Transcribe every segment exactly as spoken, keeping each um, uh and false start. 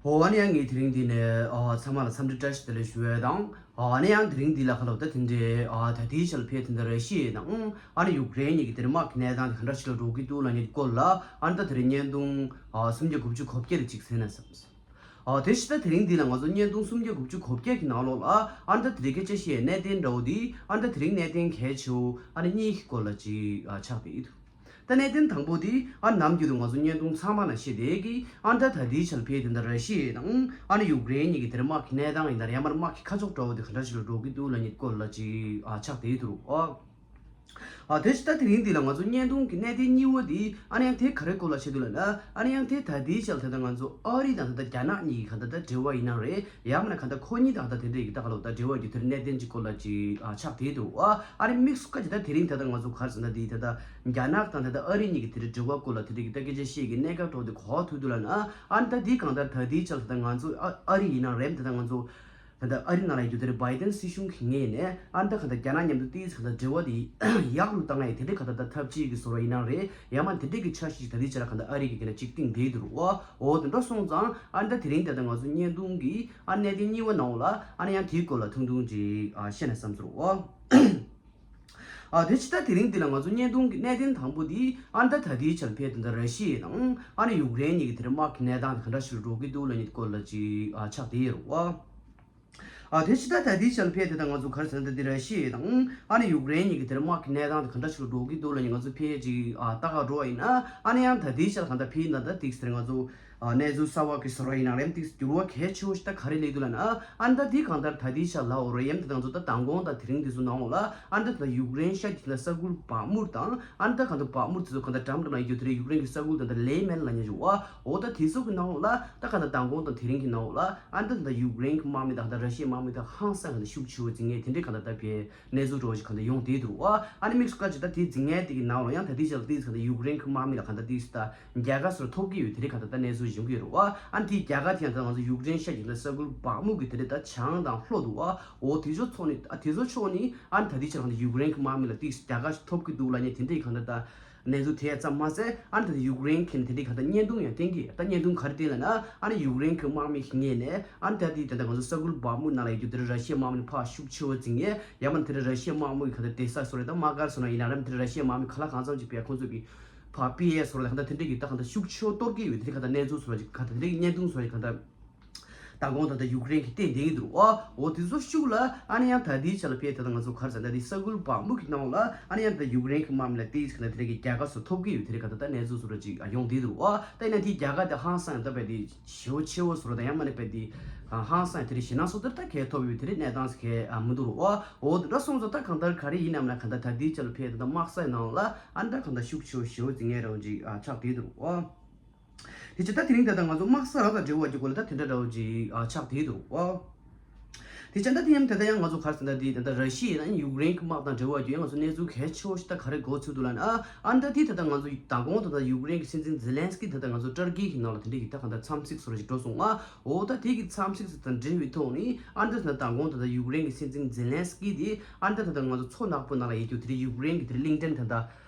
ཨོ་ཨ་ནི་ཡང་ངས་དེ་རིང་འདི་ནས་ཨ་ཚང་མ་ལ་འཚམས་འདྲི་བཀྲ་ཤིས་བདེ་ལེགས་ཞུ་ཡས་དང་། ཨ་ནི་ཡང་དེ་རིང་འདི་ལ་ཁ་ལོ་ད་དེ་འདྲའི་ཨ་ད་ལྟའི་ཆར་ཕེ་དེ་འདྲ་ར་ཤི་ཡ་དང་ཨ་ནི་ཡུཀ་རེན་གཉིས་ཀྱི་དེ་རིང་དམག་གི་གནས་སྟངས་དེ་ག་འདྲ་ཞིག་ལ་འགྲོ་གི་འདུག་ལབ་མཁན་གྱི་སྐོར་ལ་ཨ་ནི་ད་དེ་རིང་བརྙན་ཐུང་ཨ་སུམ་བརྒྱ་དགུ་བཅུ་གོ་བརྒྱད་དེ་གཅིག་གསན་ན་བསམ། ཨ་དེ་ཕྱི་ད་དེ་རིང་འདི་ལ་ང་ཚོ་བརྙན་ཐུང་སུམ་བརྒྱ་དགུ་བཅུ་གོ་བརྒྱད་ཀྱི་ནང་ལོགས་ལ་ཨ་ནི་ད་དེ་རིང་སྐད་ཆ་བཤད་གནད་དོན་འདྲ་བོ་འདི་ཨ་ནི་ད་དེ་རིང་གནད་དོན་གལ་ཆེ་བོ་ཨ་ནི་གཉིས་ཀྱི་སྐོར་ལ་ཅིག་ཨ་ཆགས་བསྡད་ཡོད། ད་གནད་དོན་དང་པོ་དེ་ཨ་ནམ་རྒྱུན་དུ་ང་ཚོ་བརྙན་ཐུང་ཚང་མ་ལ་བཤད་བསྡད་ཀྱི་ཨ་ད་ད་ལྟའི་ཆར་ཕེ་དེ་འདྲ་ར་ཤི་ཡ་དང་ཨ་ནི་ཡུཀ་རེན་གཉིས་ཀྱི་དེར་དམག་གི་གནས་སྟངས་ཡིན་ན་རེད་ཡང་མར་དམག་གི་ཁ་ཕྱོགས་འདྲ་བོ་དེ་ག་འདྲ་ཞིག་ལ་འགྲོ་གི་འདུག་ལབ་མཁན་སྐོར་ལ་ཅིག་ཨ་ཆགས་བསྡད་ཡོད་འདུག་ཨ། ཨ་དེ་ཕྱི་ད་དེ་རིང་འདི་ལ་ང་ཚོ་བརྙན་ཐུང་གི་གནད་དོན་གཉིས་པ་དེ་ཨ་ནི་ཡང་དེ་ག་རེ་སྐོར་ལ་བཤད་འདུག་ལབ་ན་ཨ་ནི་ཡང་དེ་ད་ལྟའི་ཆར་ད་ལྟ་ང་ཚོ་ཨ་རི་དང་ད་ལྟ་རྒྱ་ནག་གཉིས་ཀྱི་ག་ད་ལྟ་འབྲེལ་བ་ཡིན་ན་རེད། ཡང་མིན་ན་གང་ལྟར་ཁོ་གཉིས་དང་ད་དེ་འདྲས་ཀྱི་ད་ག་ལོག་ད་འབྲེལ་བ་རྒྱུ་མཚན་གནད་དོན་གྱི་སྐོར་ལ་ཅིག་ཨ་ཆགས་བསྡད་འདུག་ཨ། ཨ་རི་དམིགས་སུ་བཀར་གྱི་ད་དེ་རིང་ད་ལྟ་ང་ཚོ་ག་རེ་ཟེར་ན་འདི་ད་ལྟ་རྒྱ་ནག་དང་ད་ལྟ་ཨ་རི་གཉིས་ཀྱི་དེ་འདྲའི་འབྲེལ་བ་སྐོར་ལ་དེ་འདྲས་ཀྱི་ད་སྐད་ཆ་བཤད་ཀྱི་གནད་འགག་འདྲ་བོ་དེ་གོ་ཐུབ་འདུག་ལབ་ན་ཨ་ནི་ད་འདི་གང་ལྟར་ད་ལྟའི་ཆར་ད་ལྟ་ང་ཚོ་ཨ་ཨ་རི་ཡིན་ན་རེད་ད་ལྟ་ང་ཚོ་ད་ལྟ་ཨ་རི་ནང་ལ་ཡོད་རྒྱུ་དེ་རེད། བྷའི་ཏན་སྲིད་གཞུང་གི་ངོས་ནས་ཨ་ནི་ད་གང་ལྟར་རྒྱ་ནག་མཉམ་དུ་ཏིས་གང་ལྟར་འབྲེལ་བ་དེ་ཡག་རུ་བཏང་ཡ་དེ་འདྲས་གང་ལྟར་ད་ཐབས་ཇུས་ཀྱི་བཟོ་འདྲ་ཡིན་ན་རེད། ཡང་མིན་ན་དེ་འདྲས་ཀྱི་འཆར་གཞི་ཞིག་ད་ལྟའི་ཆར་གང་ལྟར་ཨ་རི་གི་ག་ལ་ཅིག་བཏིང་བསྡད་འདུག་ཨ། འོ་དེ་འདྲ་སོང་ཙང་ཨ་ནི་ད་དེ་རིང་ད་ལྟ་ང་ཚོ་བརྙན་ཐུང་གི་ཨ་གནད་དོན་གཉིས་པ་ནང་ལ་ཨ་ནི་ཡང་དེའི་སྐོར་ལ་ཐུང་ཐུང་ཅིག་ཨ་བཤད་ན་བསམ་སོང་ཨ། ཨ་དེ་ཕྱི་ད་དེ་རིང་འདི་ལ་ང་ཚོ་བརྙན་ཐུང་གི་གནད་དོན་དང་པོ་འདི་ཨ་ནི་ད་ད་ལྟའི་ཆར་ཕེ་དེ་འདྲ་ར་ཤི་ཡ་དང་ཨ་ནི་ཡུཀ་རེན་གཉིས་ཀྱི་དེར་དམག་གི་གནས་སྟངས་དེ་ག་འདྲ་ཞིག་འགྲོ་གི་འདུག་ལབ་མཁན་སྐོར་ལ་ཅིག་ཨ་ཆགས་བསྡད་ཡོད་རེད་བ། ཨ་དེ་ཕྱི་ད་ད་ལྟའི་ཆར་ཕེ་དེ་ད་ང་ཚོ་ག་རེ་ཟེར་ན་ད་འདི་ར་ཤི་ཡ་དང་ཨ་ནི་ཡུཀ་རེན་གཉིས་ཀྱི་དེར་དམག་གི་གནས་སྟངས་དེ་ག་འདྲ་ཞིག་འགྲོ་གི་འདུག་ལབ་མཁན་ང་ཚོ་ཕེ་ཅིག་ཨ་ལྟ་ག་འགྲོ་བ་ཡིན་ན་ཨ་ནི་ཡང་ད་ལྟའི་ཆར་གང་ལྟར་ཕེ་ཡིན་ན་ད་ཏིག་ཟེར་ང་ཚོ་ཨ་གནས་ཚུལ་གསར་བ་གི་བཟོ་འདྲ་ཡིན་ན་རེད་ཏིག་འགྱུར་བ་གལ་ཆེ་བོ་ཞིག་ད་ག་རེ་སླེབས་འདུག་ལབ་ན་ཨ་ནི་ད་འདི་གང་ལྟར་ད་ལྟའི་ཆར་ལ་འོ་རེད་ཡང་ད་ང་ཚོ་ད་མདང་དགོང་དང་དེ་རིང་འདི་ཚོ་ནང་ལ་ཨ་ནི་ད་ད་ཡུཀ་རེན་ཤར་གྱི་ད་ས་ཁུལ་བག་མུར་དང་ཨ་ནི་ད་གང་ལྟར་བག་མུར་དེ་ཚོ་གང་ལྟར་འགྲམ་འགྲམ་ན་ཡོད་རྒྱུ་དེ་རེད། ཡུཀ་རེན་གྱི་ས་ཁུལ་ད་ད་ལེ་མན་ལབ་མཁན་ཞིག་འོ་ད་དེ་ཚོ་གི་ནང་ལ་ད་གང་ལྟར་མདང་དགོང་དང་དེ་རིང་གི་ནང་ལ་ཨ་ནི་ད་ད་ཡུཀ་རེན་གྱི་དམག་མི་དང་ད་ར་ཤི་ཡའི་དམག་མི་དང་ཧང་སང་གང་ལྟར་ཤུགས་ཆེ་བོ་འཛིང་མཁན་དེ་འདྲའི་གང་ལྟར་ད་བའི་གནས་ཚུལ་འདྲ་བོ་ཞིག་གང་ལྟར་ཡོང་བསྡད་འདུག་ཨ། ཨ་ནི་དམིགས་སུ་བཀར་ཅིག་ད་དེ་འཛིང་མཁན་དེ་གི་ནང་ལ་ཡང་ད་དེ་ཞག་ལ་དེ་ཚོ་གང་ལྟར་ཡུཀ་རེན་གྱི་དམག་མི་ལ་གང་ལྟར་དེ་ཚོ་ད་རྒྱལ་ཁ་སོར་ཐོབ་ཀྱི་ཡོད་དེ་རེད། གང་ལྟར་ད་གནས་ཚུལ་ཡོང་གི་ཡོད་རེད་བ། ཨ་ནི་དེའི་རྒྱལ་ཁ་དེ་ཡང་ད་ང་ཚོ་ཡུཀ་རེན་ཤར་གྱི་ད་ས་ཁུལ་བག་མུག་གི་དེ་རེད་ད་བྱང་དང་ལྷོ་འདུག་བ། འོ་དེ་ཚོ་ཕྱོགས་ནས་ཨ་དེ་ཚོ་ཕྱོགས་ནས་ཨ་ནི་ད་དེ་ཆ་གང་ལྟར་ཡུཀ་རེན་གྱི་དམག་མི་ལ་དེ་ཚོ་རྒྱལ་ཁ་ཐོབ་ཀྱི་འདུག་ལབ་མཁན་དེ་འདྲའི་གང་ལྟར་ད་གནས་ཚུལ་དེ་ཙམ་མ་ཟད་ཨ་ནི་ད་ཡུཀ་རེན་གྱི་དེ་འདྲའི་གང་ལྟར་བརྙན་ཐུང་ཡང་བསྟན་གྱི་ད་བརྙན་ཐུང་ག་རེ་བསྟན་ལབ་ན་ཨ་ནི་ཡུཀ་རེན་གྱི་དམག་མི་གི་ངོས་ནས་ཨ་ནི་ད་དེ་ད་ལྟ་ང་ཚོ་ས་ཁུལ་བག་མུག་ནང་ལ་ཡོད་རྒྱུ་དེ་རེད། ར་ཤི་ཡའི་དམག་མི་ཕར་ཤུགས་ཆེ་བོ་འཛིང་ཡས་ཡང་མིན་དེ་རེད། ར་ཤི་ཡའི་དམག་མི་གི་གང་ལྟར་བསྡད་ས་བཟོ་འདྲ་ད་མ་ག་རེ་ཟེར་ན་ཡིན་ན་རམ་དེ་རེད། ར་ཤི་ཡའི་དམག་མི་ག་ལ་གང་འཚམ་ཅིག་བས་ཁོང་ཚོ་གི་ཕར་པི་ཨེ་བཟོ་འདྲ་གང་ལྟར་དེ་འདྲའི་གི་ད་གང་ལྟར་ཤུགས་ཆེ་བོ་གཏོར་གྱི་ཡོད། དེ་འདྲའི་གང་ལྟར་གནས་ཚུལ་བཟོ་འདྲ་ཅིག་གང་ལྟར་དེ་འདྲའི་གི་བརྙན་ཐུང་བཟོ་འདྲ་ཅིག་གང་ལྟར་མདང་དགོང་ད་ལྟ་ཡུཀ་རེན་གྱིས་བསྟན་བསྡད་ཀྱི་འདུག་ཨ། འོ་དེ་ཚོ་ཤུགས་ལ་ཨ་ནི་ཡང་ད་ལྟའི་ཆ་ལ་ཕེ་ད་ལྟ་ང་ཚོ་ག་རེ་ཟེར་ན་ད་དེ་ས་ཁུལ་བག་མུག་གི་ནང་ལ་ཨ་ནི་ཡང་ད་ཡུཀ་རེན་གྱི་དམག་མི་ལ་དེ་གང་ལྟར་དེ་འདྲའི་གི་རྒྱལ་ཁ་སོགས་ཐོབ་ཀྱི་ཡོད། དེ་འདྲའི་གང་ལྟར་ད་གནས་ཚུལ་བཟོ་འདྲ་ཅིག་ཡོང་བསྡད་འདུག་ཨ། ད་ཡིན་ན་དེའི་རྒྱལ་ཁ་དེ་ཧང་སང་ཡང་ད་བས་དེ་ཞེ་བོ་ཆེ་བོ་བཟོ་འདྲ་དང་ཡང་མིན་ན་བས་དེ་ཧང་སང་ཡང་དེ་རེད། ཞེད་སྣང་སོགས་དེར་ད་གས་ཐོབ་ཡོད་དེ་རེད། གནས་སྟངས་སུ་གས་མི་འདུག་རོ། འོ་དེ་འདྲ་སོང་ཙང་ད་གང་ལྟར་ག་རེ་ཡིན་ནམ་ན་གང་ལྟར་ད་ལྟའི་ཆ་ལ་ཕེ་ད་ལྟ་དམག་སའི་ནང་ལ་ཨ་ནི་ད་གང་ལྟར་ཤུགས་ཆེ་བོ་ཞེ་བོ་འཛིང་ངེས་རང་ཅིག་ཨ་ཆགས་བསྡད་འདུག་རོ། དེ་ཆ་ད་དེ་རིང་ད་ལྟ་ང་ཚོ་དམག་ས་ར་དང་འབྲེལ་བ་གྱི་སྐོར་ལ་ད་དེ་འདྲ་འདྲ་བོ་ཅིག་ཨ་ཆགས་བསྡད་འདུག་རོ། དེ་ཆ་ད་དེ་ཡང་ད་ལྟ་ཡང་ང་ཚོ་ག་རེ་ཟེར་ན་དེ་ད་ལྟ་ར་ཤི་ཡ་དང་ཡུཀ་རེན་གྱི་དམག་དང་འབྲེལ་བ་གྱི་ཡང་ང་ཚོ་གནས་ཚུལ་གལ་ཆེ་བོ་ཞིག་ད་ག་རེ་གོ་ཚུལ་འདུག་ལབ་ན་ཨ་ཨ་ནི་ད་དེ་ད་ལྟ་ང་ཚོ་མདང་དགོང་ད་ལྟ་ཡུཀ་རེན་གྱི་སྲིད་འཛིན་ཛེ་ལན་སི་ཀི་ད་ལྟ་ང་ཚོ་ཏུར་ཀི་གི་ནང་ལ་དེ་འདྲ་གི་ད་གང་ལྟར་འཚམས་གཟིགས་བཟོ་འདྲ་ཅིག་འགྲོ་སོང་ཨ། འོ་ད་དེ་གི་འཚམས་གཟིགས་དང་འབྲེལ་བའི་ཐོག་ནས་ཨ་ནི་ད་ད་ལྟ་མདང་དགོང་ད་ལྟ་ཡུཀ་རེན་གྱི་སྲིད་འཛིན་ཛེ་ལན་སི་ཀི་དེ་ཨ་ནི་ད་ད་ལྟ་ང་ཚོ་མཚོ་ནག་པོ་ནང་ལ་ཡོད་རྒྱུ་དེ་རེད། ཡུཀ་རེན་གྱི་དེ་རེད་ལིང་ཏན་ད་ལྟ།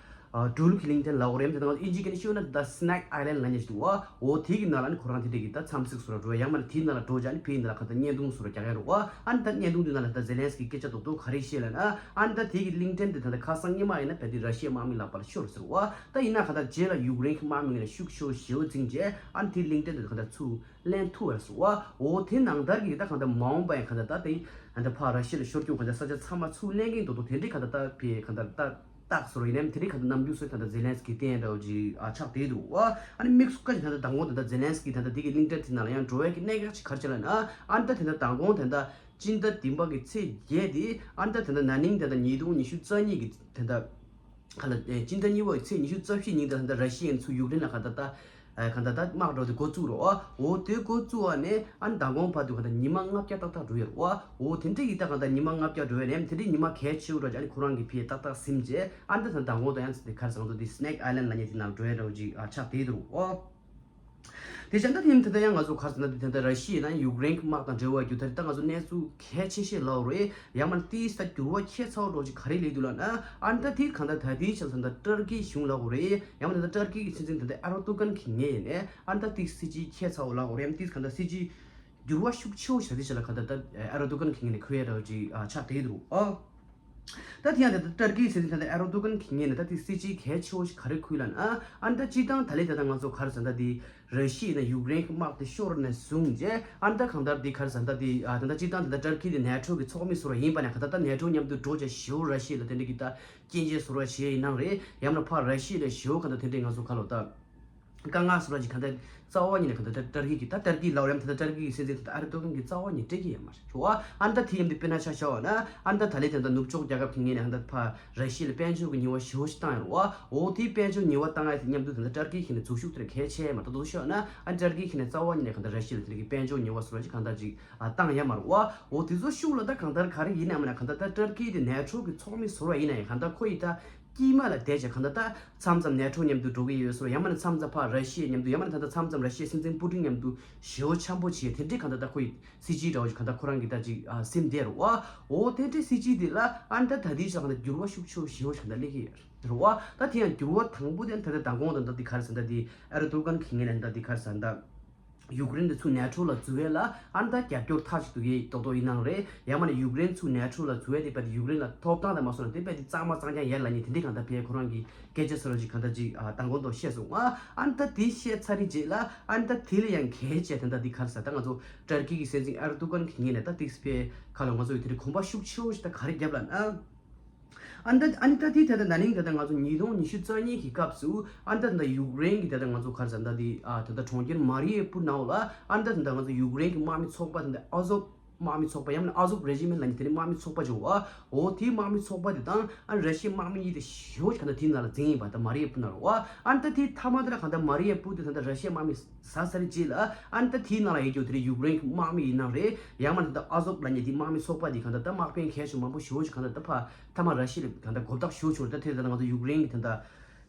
ཨ་འབྲུག་གི་གླིང་ཕྲན་ལ་འོ་རེམ་དེ་དང་ཨིན་ཇི་སྐད་ནས་ཤོད་ན་ད་སི་ནེག་ཨའི་ལན་ལབ་མཁན་ཞིག་འདུག་བ། འོ་དེ་གི་ནང་ལ་ནི་ཁོ་རང་དེ་འདྲ་གི་ད་འཚམས་གཟིགས་བཟོ་འདྲ་འགྲོ་ཡ། ཡང་མིན་ན་དེའི་ནང་ལ་འགྲོ་བྱས་ནི་ཕའི་ནང་ལ་ག་ད་བརྙན་ཐུང་བཟོ་འདྲ་རྒྱག་ཡ་རེད་བ། ཨ་ནི་ད་བརྙན་ཐུང་དེ་ནང་ལ་ད་ཛེ་ལན་སི་ཀི་སྐད་ཆ་རྡོག་རྡོག་ག་རེ་བཤད་ལབ་ན། ཨ་ནི་ད་དེ་གི་གླིང་ཕྲན་དེ་ད་ད་ཁ་སང་སྔོན་མ་ཡིན་ན་ད་དེ་ར་ཤི་ཡའི་དམག་མི་ལག་པ་ལ་ཤོར་ཟེར་བ། ད་ཡིན་ན་ག་ད་རྗེས་ལ་ཡུཀ་རེན་གི་དམག་མི་ངོས་ནས་ཤུགས་ཆེ་བོ་ཞེ་བོ་འཛིང་བྱས་ཨ་ནི་དེ་གླིང་ཕྲན་དེ་ག་ད་ཚུར་ལེན་ཐུབ་པ་རེད་ཟེར་བ། འོ་དེ་ནང་ལྟར་གི་ད་ག་ད་མ་འོངས་པ་ཡང་ག་ད་ད་དེ་ཨ་ནི་ད་ཕར་ར་ཤི་ཡ་ལ་ཤོར་རྒྱུ་ག་ད་ས་ཆ་ཚང་མ་ཚུར་ལེན་གི་འདུག་འདུག་དེ་འདྲའི་ག་ད་ད་ཕའི་ག་ད་ད། རྟགས་སོ་རེ་ནས་དེ་རིང་ག་ད་ནམ་རྒྱུན་སོ་ད་ད་ཛེ་ལན་སི་ཀི་བསྟན་འདྲ་བོ་ཅིག་ཨ་ཆགས་བསྡད་འདུག་བ། ཨ་ནི་དམིགས་སུ་བཀར་ཅིག་ད་ད་མདང་དགོང་ད་ད་ཛེ་ལན་སི་ཀི་ད་ད་དེ་གི་གླིང་ཕྲན་དེ་ནང་ལ་ཡང་འགྲོ་ཡ་གི་གནད་འགག་ཅིག་ག་རེ་བྱས་ལབ་ན། ཨ་ནི་ད་དེ་ད་མདང་དགོང་ད་ད་སྤྱི་ཟླ་བདུན་པ་གི་ཚེས་བརྒྱད་དེ་ཨ་ནི་ད་དེ་ད་ན་ནིང་ད་ད་ཉིས་སྟོང་ཉི་ཤུ་རྩ་གཉིས་གི་ད་ད་ག་ལ་སྤྱི་ཟླ་གཉིས་པ་གི་ཚེས་ཉི་ཤུ་རྩ་བཞི་ཉིན་ད་ད་ར་ཤི་ཡན་ཚུར་ཡུཀ་རེན་ལ་ག་ད་ད། ཨ་གང་ལྟར་ད་དམག་འགྲོ་དེ་འགོ་བཙུགས་རོགས། འོ་དེ་འགོ་བཙུགས་པ་ནས་ཨ་ནི་མདང་དགོང་བར་དུ་གང་ལྟར་ཉི་མ་ལྔ་བརྒྱ་ཏག་ཏག་འགྲོ་ཡོད་རོགས། འོ་དེ་འདྲ་ཡི་ད་གང་ལྟར་ཉི་མ་ལྔ་བརྒྱ་འགྲོ་ཡོད་ནས་དེ་འདྲའི་ཉི་མ་གལ་ཆེ་བོ་འགྲོ་ཅིག་ཨ་ནི་ཁོ་རང་གི་ཕི་ཡ་ཏག་ཏག་ཟིན་རྗེས་ཨ་ནི་ད་མདང་དགོང་ད་ཡང་ཚེ་དེ་གར་སང་དུ་དེ་སི་ནེག་ཨའི་ལན་ལབ་མཁན་དེ་ནང་འགྲོ་ཡ་འདྲ་བོ་ཅིག་ཨ་ཆགས་བསྡད་འདུག་རོགས། དེ་བྱས་ད་དེ་ཡིན་ད་ཡང་ང་ཚོ་ག་རེ་ཟེར་ན་དེ་ད་ར་ཤི་ཡ་དང་ཡུཀ་རེན་གྱི་དམག་དང་འབྲེལ་བ་རྒྱུ་ད་རེད། ད་ང་ཚོ་གནས་ཚུལ་གལ་ཆེ་ཤོས་ལབ་རེད། ཡང་མིན་ན་དེའི་ས་འགྱུར་བ་ཁྱད་མཚར་བ་འདྲ་ཅིག་ག་རེ་སླེབས་འདུག་ལབ་ན། ཨ་ནི་ད་དེ་གང་ལྟར་ད་དེའི་ཆ་ལ་ད་ལྟ་ཏར་ཀི་གཞུང་ལབ་དགོས་རེད། ཡང་མིན་ད་ལྟ་ཏར་ཀི་གི་སྲིད་འཛིན་ད་ལྟ་ཨེར་དོ་གྷན་གྱི་ངོས་ནས་ཨ་ནི་ད་དེ་སྲིད་ཇུས་ཁྱད་མཚར་བ་ལབ་དགོས་རེད། ཡང་དེ་གང་ལྟར་སྲིད་ཇུས་འགྱུར་བ་ཤུགས་ཆེ་བོ་ཞིག་ད་དེ་ཆ་ལ་གང་ལྟར་ད་ཨེར་དོ་གྷན་གྱི་ངོས་ནས་ཁུར་ཡ་འདྲ་ཅིག་ཆགས་བསྡད་འདུག་ཨ། ད་དེ་ཡང་ད་ལྟ་ཏར་ཀིའི་སྲིད་འཛིན་ད་ལྟ་ཨེར་དོ་གྷན་གྱི་ངོས་ནས་ད་དེ་སྲིད་ཇུས་གལ་ཆེ་བོ་ཞིག་ག་རེ་ཁུར་ལབ་ན། ཨ་ནི་ད་སྤྱིར་བཏང་ད་ལས་ད་ལྟ་ང་ཚོ་ག་རེ་ཟེར་ད་དེ་ར་ཤི་ཡ་ནས་ཡུཀ་རེན་གྱི་དམག་དེ་ཤོར་ནས་བཟུང་རྗེས་ཨ་ནི་ད་གང་ལྟར་དེ་ག་རེ་ཟེར་ད་དེ་ཨ་ད་ལྟ་སྤྱིར་བཏང་ད་ལྟ་ཏར་ཀི་དེ་ནེ་ཊོ་གི་ཚོགས་མི་ཟུར་པ་ཡིན་པ་ནས་གང་ལྟར་ད་ནེ་ཊོ་མཉམ་དུ་འགྲོ་བྱས་ཞེ་པོ་ར་ཤི་ཡ་ལ་དེ་འདྲ་གི་ད་སྐྱོན་བརྗོད་ཟུར་པ་བྱས་ཡིན་ནའང་རེད། ཡང་ན་ཕར་ར་ཤི་ཡ་ལ་ཞེ་པོ་གང་ལྟར་དེ་འདྲའི་ང་ཚོ་ག་ལོ་ད། དཀའ་ངལ་སོགས་ལ་ཅིག་གང་ལྟར་རྩ་བ་ཉིད་ནས་གང་ལྟར་ཏར་ཀི་གི་ད་ཏར་ཀི་ལབ་རེད། ད་ཏར་ཀི་གི་སྲིད་འཛིན་ད་ཨེར་དོ་གྷན་གྱིས་རྩ་བ་ཉིད་སྤྲད་ཀྱི་ཡོད་མ་རེད་རེད་བ། ཨ་ནི་ད་དེ་མཉམ་དུ་དཔེར་ན་ཆ་བཞག་པ་ན་ཨ་ནི་ད་ད་ལས་ད་ལྟ་ནུབ་ཕྱོགས་རྒྱལ་ཁབ་ཀྱི་ངོས་ནས་ཨ་ནི་ད་ཕར་ར་ཤི་ཡ་ལ་དཔལ་འབྱོར་གྱི་ཉེས་པ་ཞེ་པོ་ཞིག་བཏང་ཡོད་རེད་བ། འོ་དེའི་དཔལ་འབྱོར་ཉེས་པ་བཏང་ཡ་དེ་མཉམ་དུ་ད་ལྟ་ཏར་ཀི་གི་ནས་འཛུལ་ཞུགས་དེ་གལ་ཆེ་མ་རེད། ད་དུང་ཤོད་ན་ཨ་ནི་ཏར་ཀི་གི་ནས་རྩ་བ་ཉིད་ནས་གང་ལྟར་ར་ཤི་ཡ་ལ་དེ་གི་དཔལ་འབྱོར་ཉེས་པ་སོགས་ལ་ཅིག་གང་ལྟར་ཅིག་བཏང་ཡ་མ་རེད་བ། འོ་དེ་ཚོ་ཤུགས་ལ་ད་གང་ལྟར་ག་རེ་ཡིན་ནའང་མིན་ན་གང་ལྟར་ད་ཏར་ཀི་དེ་ནེ་ཊོ་གི་ཚོགས་མི་ཟུར་པ་ཡིན་ན་ཡང་གང་ལྟར་ཁོ་ཡི་ད། དཀྱིལ་མ་ལ་བསྡད་བྱས་གང་ལྟར་ད་མཚམས་མཚམས་ནེ་ཊོ་མཉམ་དུ་འགྲོ་གི་ཡོད་ཟེར། ཡང་མིན་ན་མཚམས་མཚམས་ཕར་ར་ཤི་ཡ་མཉམ་དུ། ཡང་མིན་ན་ད་ལྟ་མཚམས་མཚམས་ར་ཤི་ཡའི་སྲིད་འཛིན་པུ་ཏིན་མཉམ་དུ་ཞེ་པོ་འཆམ་པོ་བྱས་དེ་འདྲའི་གང་ལྟར་ད་ཁོ་ཡི་སྲིད་ཇུས་འདྲ་བོ་ཞིག་གང་ལྟར་ཁོ་རང་གི་ད་ཅིག་ཨ་སེམས་བསྡད་རེད་བ། འོ་དེ་འདྲའི་སྲིད་ཇུས་དེ་ལ་ཨ་ནི་ད་ད་ལྟའི་ཆ་གང་ལྟར་འགྱུར་བ་ཤུགས་ཆེ་བོ་ཞེ་པོ་ཞིག་གང་ལྟར་སླེབས་ཀྱི་ཡོད་རེད་བ། ད་དེ་ཡང་འགྱུར་བ་དང་པོ་དེ་ད་ལྟ་མདང་དགོང་དང་ད་ལྟ་དེ་ག་རེ་ཟེར་ད་དེ་ཨེར་དོ་གྷན་གྱི་ངོས་ནས་ད་དེ་ག་རེ་ཟེར་ད། ཡུཀ་རེན་དེ་ཚུར་ནེ་ཊོ་ལ་འཛུལ་བ་ལ་ཨ་ནི་ད་རྒྱབ་སྐྱོར་མཐའ་གཅིག་ཏུ་ཡོད་མདོག་མདོག་ཡིན་ནའང་རེད། ཡང་མིན་ན་ཡུཀ་རེན་ཚུར་ནེ་ཊོ་ལ་འཛུལ་བ་དེ་བས་དེ་ཡུཀ་རེན་ལ་ཐོབ་ཐང་དང་མ་སོང་ན་དེ་བས་དེ་གཙང་མ་གཙང་རྐྱང་ཡོད་ལབ་མཁན་དེ་འདྲའི་གང་ལྟར་བས་ཁོ་རང་གི་སྐད་ཆ་སོ་ར་ཅིག་གང་ལྟར་ཅིག་ཨ་མདང་དགོང་དུ་བཤད་སོང་ཨ། ཨ་ནི་ད་དེ་བཤད་ཚར་རེད་རྗེས་ལ་ཨ་ནི་ད་དེ་ལས་ཡང་གལ་ཆེ་དེ་འདྲ་དེ་ག་རེ་ཟེར་ད་ང་ཚོ་ཏར་ཀི་གི་སྲིད་འཛིན་ཨེར་དོ་གྷན་གྱི་ངོས་ནས་ད་ཏིག་སྤེ་ཁ་ལོ་ང་ཚོ་ཡི་དེ་རིང་གོམ་པ་ཤུགས་ཆེ་བོ་ཞིག་ད་ག་རེ་བརྒྱབ་ལབ་ན། ཨ་ནི་ད་ཨ་ནི་ད་དེ་ད་ལྟ་ན་ནིང་ད་ལྟ་ང་ཚོ་ཉིས་སྟོང་ཉི་ཤུ་རྩ་གཉིས་ཀྱི་སྐབས་སུ་ཨ་ནི་ད་ད་ཡུཀ་རེན་གྱི་ད་ལྟ་ང་ཚོ་ག་རེ་ཟེར་ད་དེ་ཨ་ད་ལྟ་གྲོང་ཁྱེར་མ་རི་ཡུ་པུལ་ནང་ལ་ཨ་ནི་ད་ད་ལྟ་ང་ཚོ་ཡུཀ་རེན་གྱི་དམག་མི་ཚོགས་པ་ད་ལྟ་ཨ་ཟོབ་དམག་མི་ཚོགས་པ་ཡང་ན་ཨ་ཟོབ་རེ་ཇི་མེན་ལབ་མཁན་དེ་ནི་དམག་མི་ཚོགས་པ་ཅིག་ཡོད་བ། འོ་དེའི་དམག་མི་ཚོགས་པ་དེ་དང་ཨ་ནི་ར་ཤི་ཡའི་དམག་མི་གཉིས་དེ་ཞེ་པོ་ཅིག་གང་ལྟར་དེའི་ནང་ལ་འཛིང་ཡིན་པ་ད་མ་རི་ཡུ་པུལ་ནང་ལ་བ། ཨ་ནི་ད་དེའི་མཐའ་མ་དེ་ལ་གང་ལྟར་མ་རི་ཡུ་པུལ་དེ་ད་ལྟ་ར་ཤི་ཡའི་དམག་མི་ཟ་ཚར་རྗེས་ལ་ཨ་ནི་ད་དེའི་ནང་ལ་ཡོད་རྒྱུ་དེ་རེད། ཡུཀ་རེན་གྱི་དམག་མི་ཡིན་ནའང་རེད། ཡང་མིན་ད་ཨ་ཟོབ་ལབ་མཁན་དེའི་དམག་མི་ཚོགས་པ་དེ་གང་ལྟར་ད་དམག་དཔོན་གལ་ཆེ་མང་པོ་ཞེ་པོ་ཅིག་གང་ལྟར་ད་ཕར་མཐའ་མ་ར་ཤི་ཡ་ལ་གང་ལྟར་མགོ་བཏགས་ཞེ་པོ་བྱུང་རེད། ད་དེ་ད་ལྟ་ང་ཚོ་ཡུཀ་རེན་གྱི་ད་ལྟ་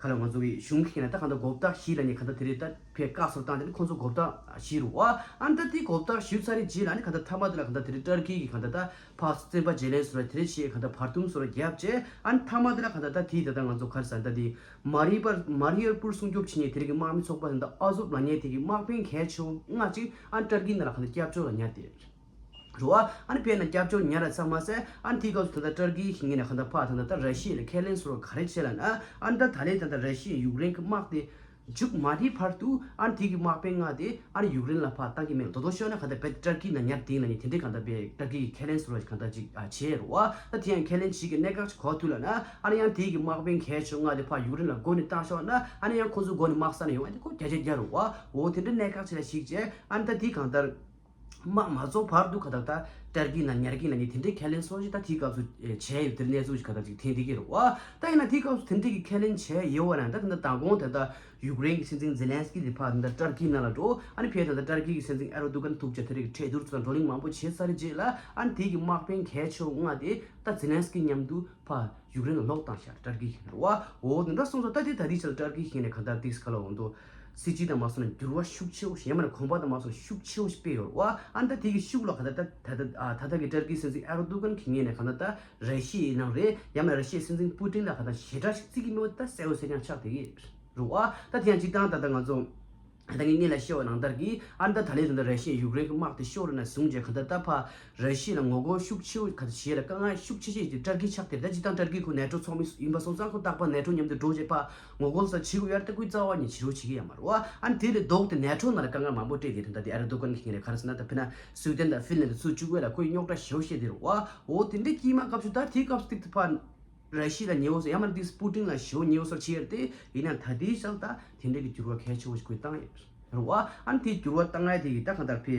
ག་ལ་ང་ཚོ་གི་གཞུང་གི་ནས་ད་གང་ལྟར་མགོ་བཏགས་བཞི་ལབ་ནས་གང་ལྟར་དེ་རེད། ད་ཕར་བཀག་སོར་བཏང་དེ་ནི་ཁོང་ཚོ་མགོ་བཏགས་བཞི་རུ་བ། ཨ་ནི་ད་དེ་མགོ་བཏགས་ཞུ་ཚར་རེད་རྗེས་ལ་ནི་གང་ལྟར་མཐའ་མ་དེ་ལ་གང་ལྟར་དེ་རེད། ཏར་ཀི་གི་གང་ལྟར་ད་ཕར་བཙོན་པ་བརྗེ་ལེན་སོར་དེ་རེད་བྱས་གང་ལྟར་བར་འདུམ་སོར་བརྒྱབ་བྱས། ཨ་ནི་མཐའ་མ་དེ་ལ་གང་ལྟར་ད་དེ་ད་ལྟ་ང་ཚོ་ག་རེ་ཟེར་ད་དེ་མ་རི་པར་མ་རི་ཡུ་པུལ་སྲུང་སྐྱོབ་བྱེད་མཁན་དེ་རིགས་ཀྱི་དམག་མི་ཚོགས་པ་དེ་ད་ཨ་ཟོབ་ལབ་མཁན་དེ་གི་དམག་དཔོན་གལ་ཆེ་ལྔ་ཅིག་ཨ་ནི་ཏར་ཀི་ནང་ལ་གང་ལྟར་སྐྱབས་བཅོལ་ལ་ཉར་ཏེ། རུ་བ། ཨ་ནི་བྱས་ན་སྐྱབས་བཅོལ་ཉར་ར་ཙམ་མ་ཟད་ཨ་ནི་དེའི་སྐབས་སུ་ད་ལྟ་ཏར་ཀིའི་ངོས་ནས་གང་ལྟར་ཕར་ད་ལྟ་ད་ར་ཤི་ཡ་ལ་ཁས་ལེན་སོར་ག་རེ་བྱས་ལབ་ན། ཨ་ནི་ད་ད་ལན་ད་ལྟ་ར་ཤི་ཡ་ཡུཀ་རེན་གྱི་དམག་དེ་མཇུག་མ་བསྒྲིལ་བར་དུ་ཨ་ནི་དེ་གི་དམག་དཔོན་ལྔ་དེ་ཨ་ནི་ཡུཀ་རེན་ལ་ཕར་བཏང་གི་མེད། མདོར་མདོར་ཤོད་ན་གང་ལྟར་བེད་ཏར་ཀི་ནང་ཉར་དེ་ལབ་ནས་དེ་འདྲའི་གང་ལྟར་བེད་ཏར་ཀི་གི་ཁས་ལེན་སོར་གང་ལྟར་ཅིག་ཨ་བྱས་རུ་བ། ད་དེ་ཡང་ཁས་ལེན་བྱེད་ཀྱི་གནད་འགག་ཅིག་གོ་ཐུབ་ལབ་ན། ཨ་ནི་ཡང་དེ་གི་དམག་དཔོན་གལ་ཆེ་ལྔ་དེ་ཕར་ཡུཀ་རེན་ལ་སྒོ་ནས་བཏང་ཤོག་ན། ཨ་ནི་ཡང་ཁོང་ཚོ་སྒོ་ནས་དམག་ས་ནས་ཡོང་ཨ་ནི་ཁོ་བརྒྱ་ཆ་བརྒྱ་རུ་བ། འོ་དེ་འདྲའི་གནད་འགག་ཅིག་ལ་གཞིགས་བྱས་ཨ་ནི་ད་དེ་གང་ལྟར། དམག་མ་རྫོགས་བར་དུ་ག་ད་ད་ཏར་ཀི་ནང་ཉར་གི་ལབ་ནས་དེ་འདྲའི་ཁས་ལེན་སོགས་ཞིག་ད་དེའི་སྐབས་སུ་ཨེ་བྱས་ཡོད། དེར་གནས་ཚུལ་ཞིག་ག་ད་ཅིག་ཐོན་བསྡད་ཀྱི་རེད་བ། ད་ཡིན་ན་དེའི་སྐབས་སུ་དེ་འདྲའི་གི་ཁས་ལེན་བྱས་ཡོད་བ་ན་ད་ད་ད་མདང་དགོང་ད་ད་ཡུཀ་རེན་གྱི་སྲིད་འཛིན་ཛེ་ལན་སི་ཀི་དེ་ཕར་ད་ཏར་ཀི་ནང་ལ་འགྲོ། ཨ་ནི་ཕར་ད་ད་ཏར་ཀི་གི་སྲིད་འཛིན་ཨེར་དོ་གྷན་ཐུག་བྱས་དེ་རིགས་གྲོས་བསྡུར་ཚོ་དང་བགྲོ་གླེང་མང་པོ་བྱས་ཚར་རྗེས་ལ་ཨ་ནི་དེ་གི་དམག་དཔོན་གལ་ཆེ་ལྔ་དེ་ད་ཛེ་ལན་སི་ཀི་མཉམ་དུ་ཕར་ཡུཀ་རེན་ལ་ལོག་བཏང་ཤག་ཏར་ཀི་གི་རེད་བ། འོ་དེ་འདྲ་སོང་ཙང་ད་དེ་ད་དེའི་ཆ་ལ་ཏར་ཀི་གི་ནས་ག་ད་ཏིག་སི་ཁ་ལ་འོང་དོ། སྲིད་ཇུས་དང་མ་སོང་ན་འགྱུར་བ་ཤུགས་ཆེ་བོ་ཞིག་ཡང་མིན་ན་གོམ་པ་དང་མ་སོང་ན་ཤུགས་ཆེ་བོ་ཞིག་སྤེལ་ཡོད་རེད་བ། ཨ་ནི་ད་དེ་གི་ཤུགས་ལ་ག་ད་ད་ད་ད་ཨ་ད་ད་གི་ཏར་ཀིའི་སྲིད་འཛིན་ཨེར་དོ་གྷན་གྱི་ངོས་ནས་ག་ད་ད་ར་ཤི་ཡའི་ནང་རེད། ཡང་མིན་ན་ར་ཤི་ཡའི་སྲིད་འཛིན་པུ་ཏིན་ལ་ག་ད་ཞེ་དྲག་ཞིག་བརྩི་གི་མེད་པ་ད་གསལ་པོ་གསལ་རྐྱང་ཆགས་བསྡད་ཀྱི་རེད་བ། ད་དེ་ཡང་སྤྱིར་བཏང་ད་ད་ང་ཚོ་ད་ངས་སྔོན་ལ་བཤད་པ་ནང་ལྟར་གྱི་ཨ་ནི་ད་ད་ལན་ད་ད་ར་ཤི་ཡ་ཡུཀ་རེན་གྱི་དམག་དེ་ཤོར་ན་བཟུང་རྗེས་ག་ད་ད་ཕར་ར་ཤི་ཡ་ལ་ངོ་རྒོལ་ཤུགས་ཆེ་བོ་ག་ད་བྱེད་ཡ་ལ་དཀའ་ངལ་ཤུགས་ཆེ་ཤོས་དེ་ཏར་ཀི་ཆགས་བསྡད་རེད། ད་སྤྱིར་བཏང་ཏར་ཀི་ཁོ་ནེ་ཊོ་ཚོགས་མི་ཡིན་པ་སོང་ཙང་ཁོ་རྟག་པར་ནེ་ཊོ་མཉམ་དུ་འགྲོ་བྱས་ཕར་ངོ་རྒོལ་ས་བྱེད་དགོས་ཡ་རེད། ད་ཁོས་རྩ་བ་ནས་བྱེད་རོགས་བྱེད་ཀྱི་ཡོད་མ་རེད་བ། ཨ་ནི་དེ་ལས་ལྡོག་སྟེ་ནེ་ཊོ་ནང་ལ་དཀའ་ངལ་མང་པོ་སྤྲད་དེ་ད་ལྟ་དེ་ཨེར་དོ་གྷན་གྱི་ངོས་ནས་ག་རེ་ཟེར་ན་ད་དཔེར་ན་སུའི་ཌེན་དང་ཧྥིན་ལན་དང་ཚུར་བཅུག་ཡ་ལ་ཁོས་རྙོག་དྲ་ཞེ་པོ་བཤད་དེ་རེད་བ། འོ་དེ་འདྲའི་དཀྱིལ་མ་སྐབས་སུ་ད་དེའི་སྐབས་སུ་ཏིག་ཏི་ཕར་ར་ཤི་ཡ་ལ་ཉེ་བོ་སོགས་ཡང་མིན་ན་ཏིག་ཏི་པུ་ཏིན་ལ་ཞེ་པོ་ཉེ་བོ་སོགས་བྱེད་ཡ་རེད། དེ་ཡིན་ན་ད་ལྟའི་ཆར་ད་དེ་འདྲའི་གི་འགྱུར་བ་གལ་ཆེ་བོ་ཞིག་ཁོས་བཏང་ཡོད་རེད་བ། ཨ་ནི་དེ་འགྱུར་བ་བཏང་ཡ་དེ་གི་ད་གང་ལྟར་ཕེ་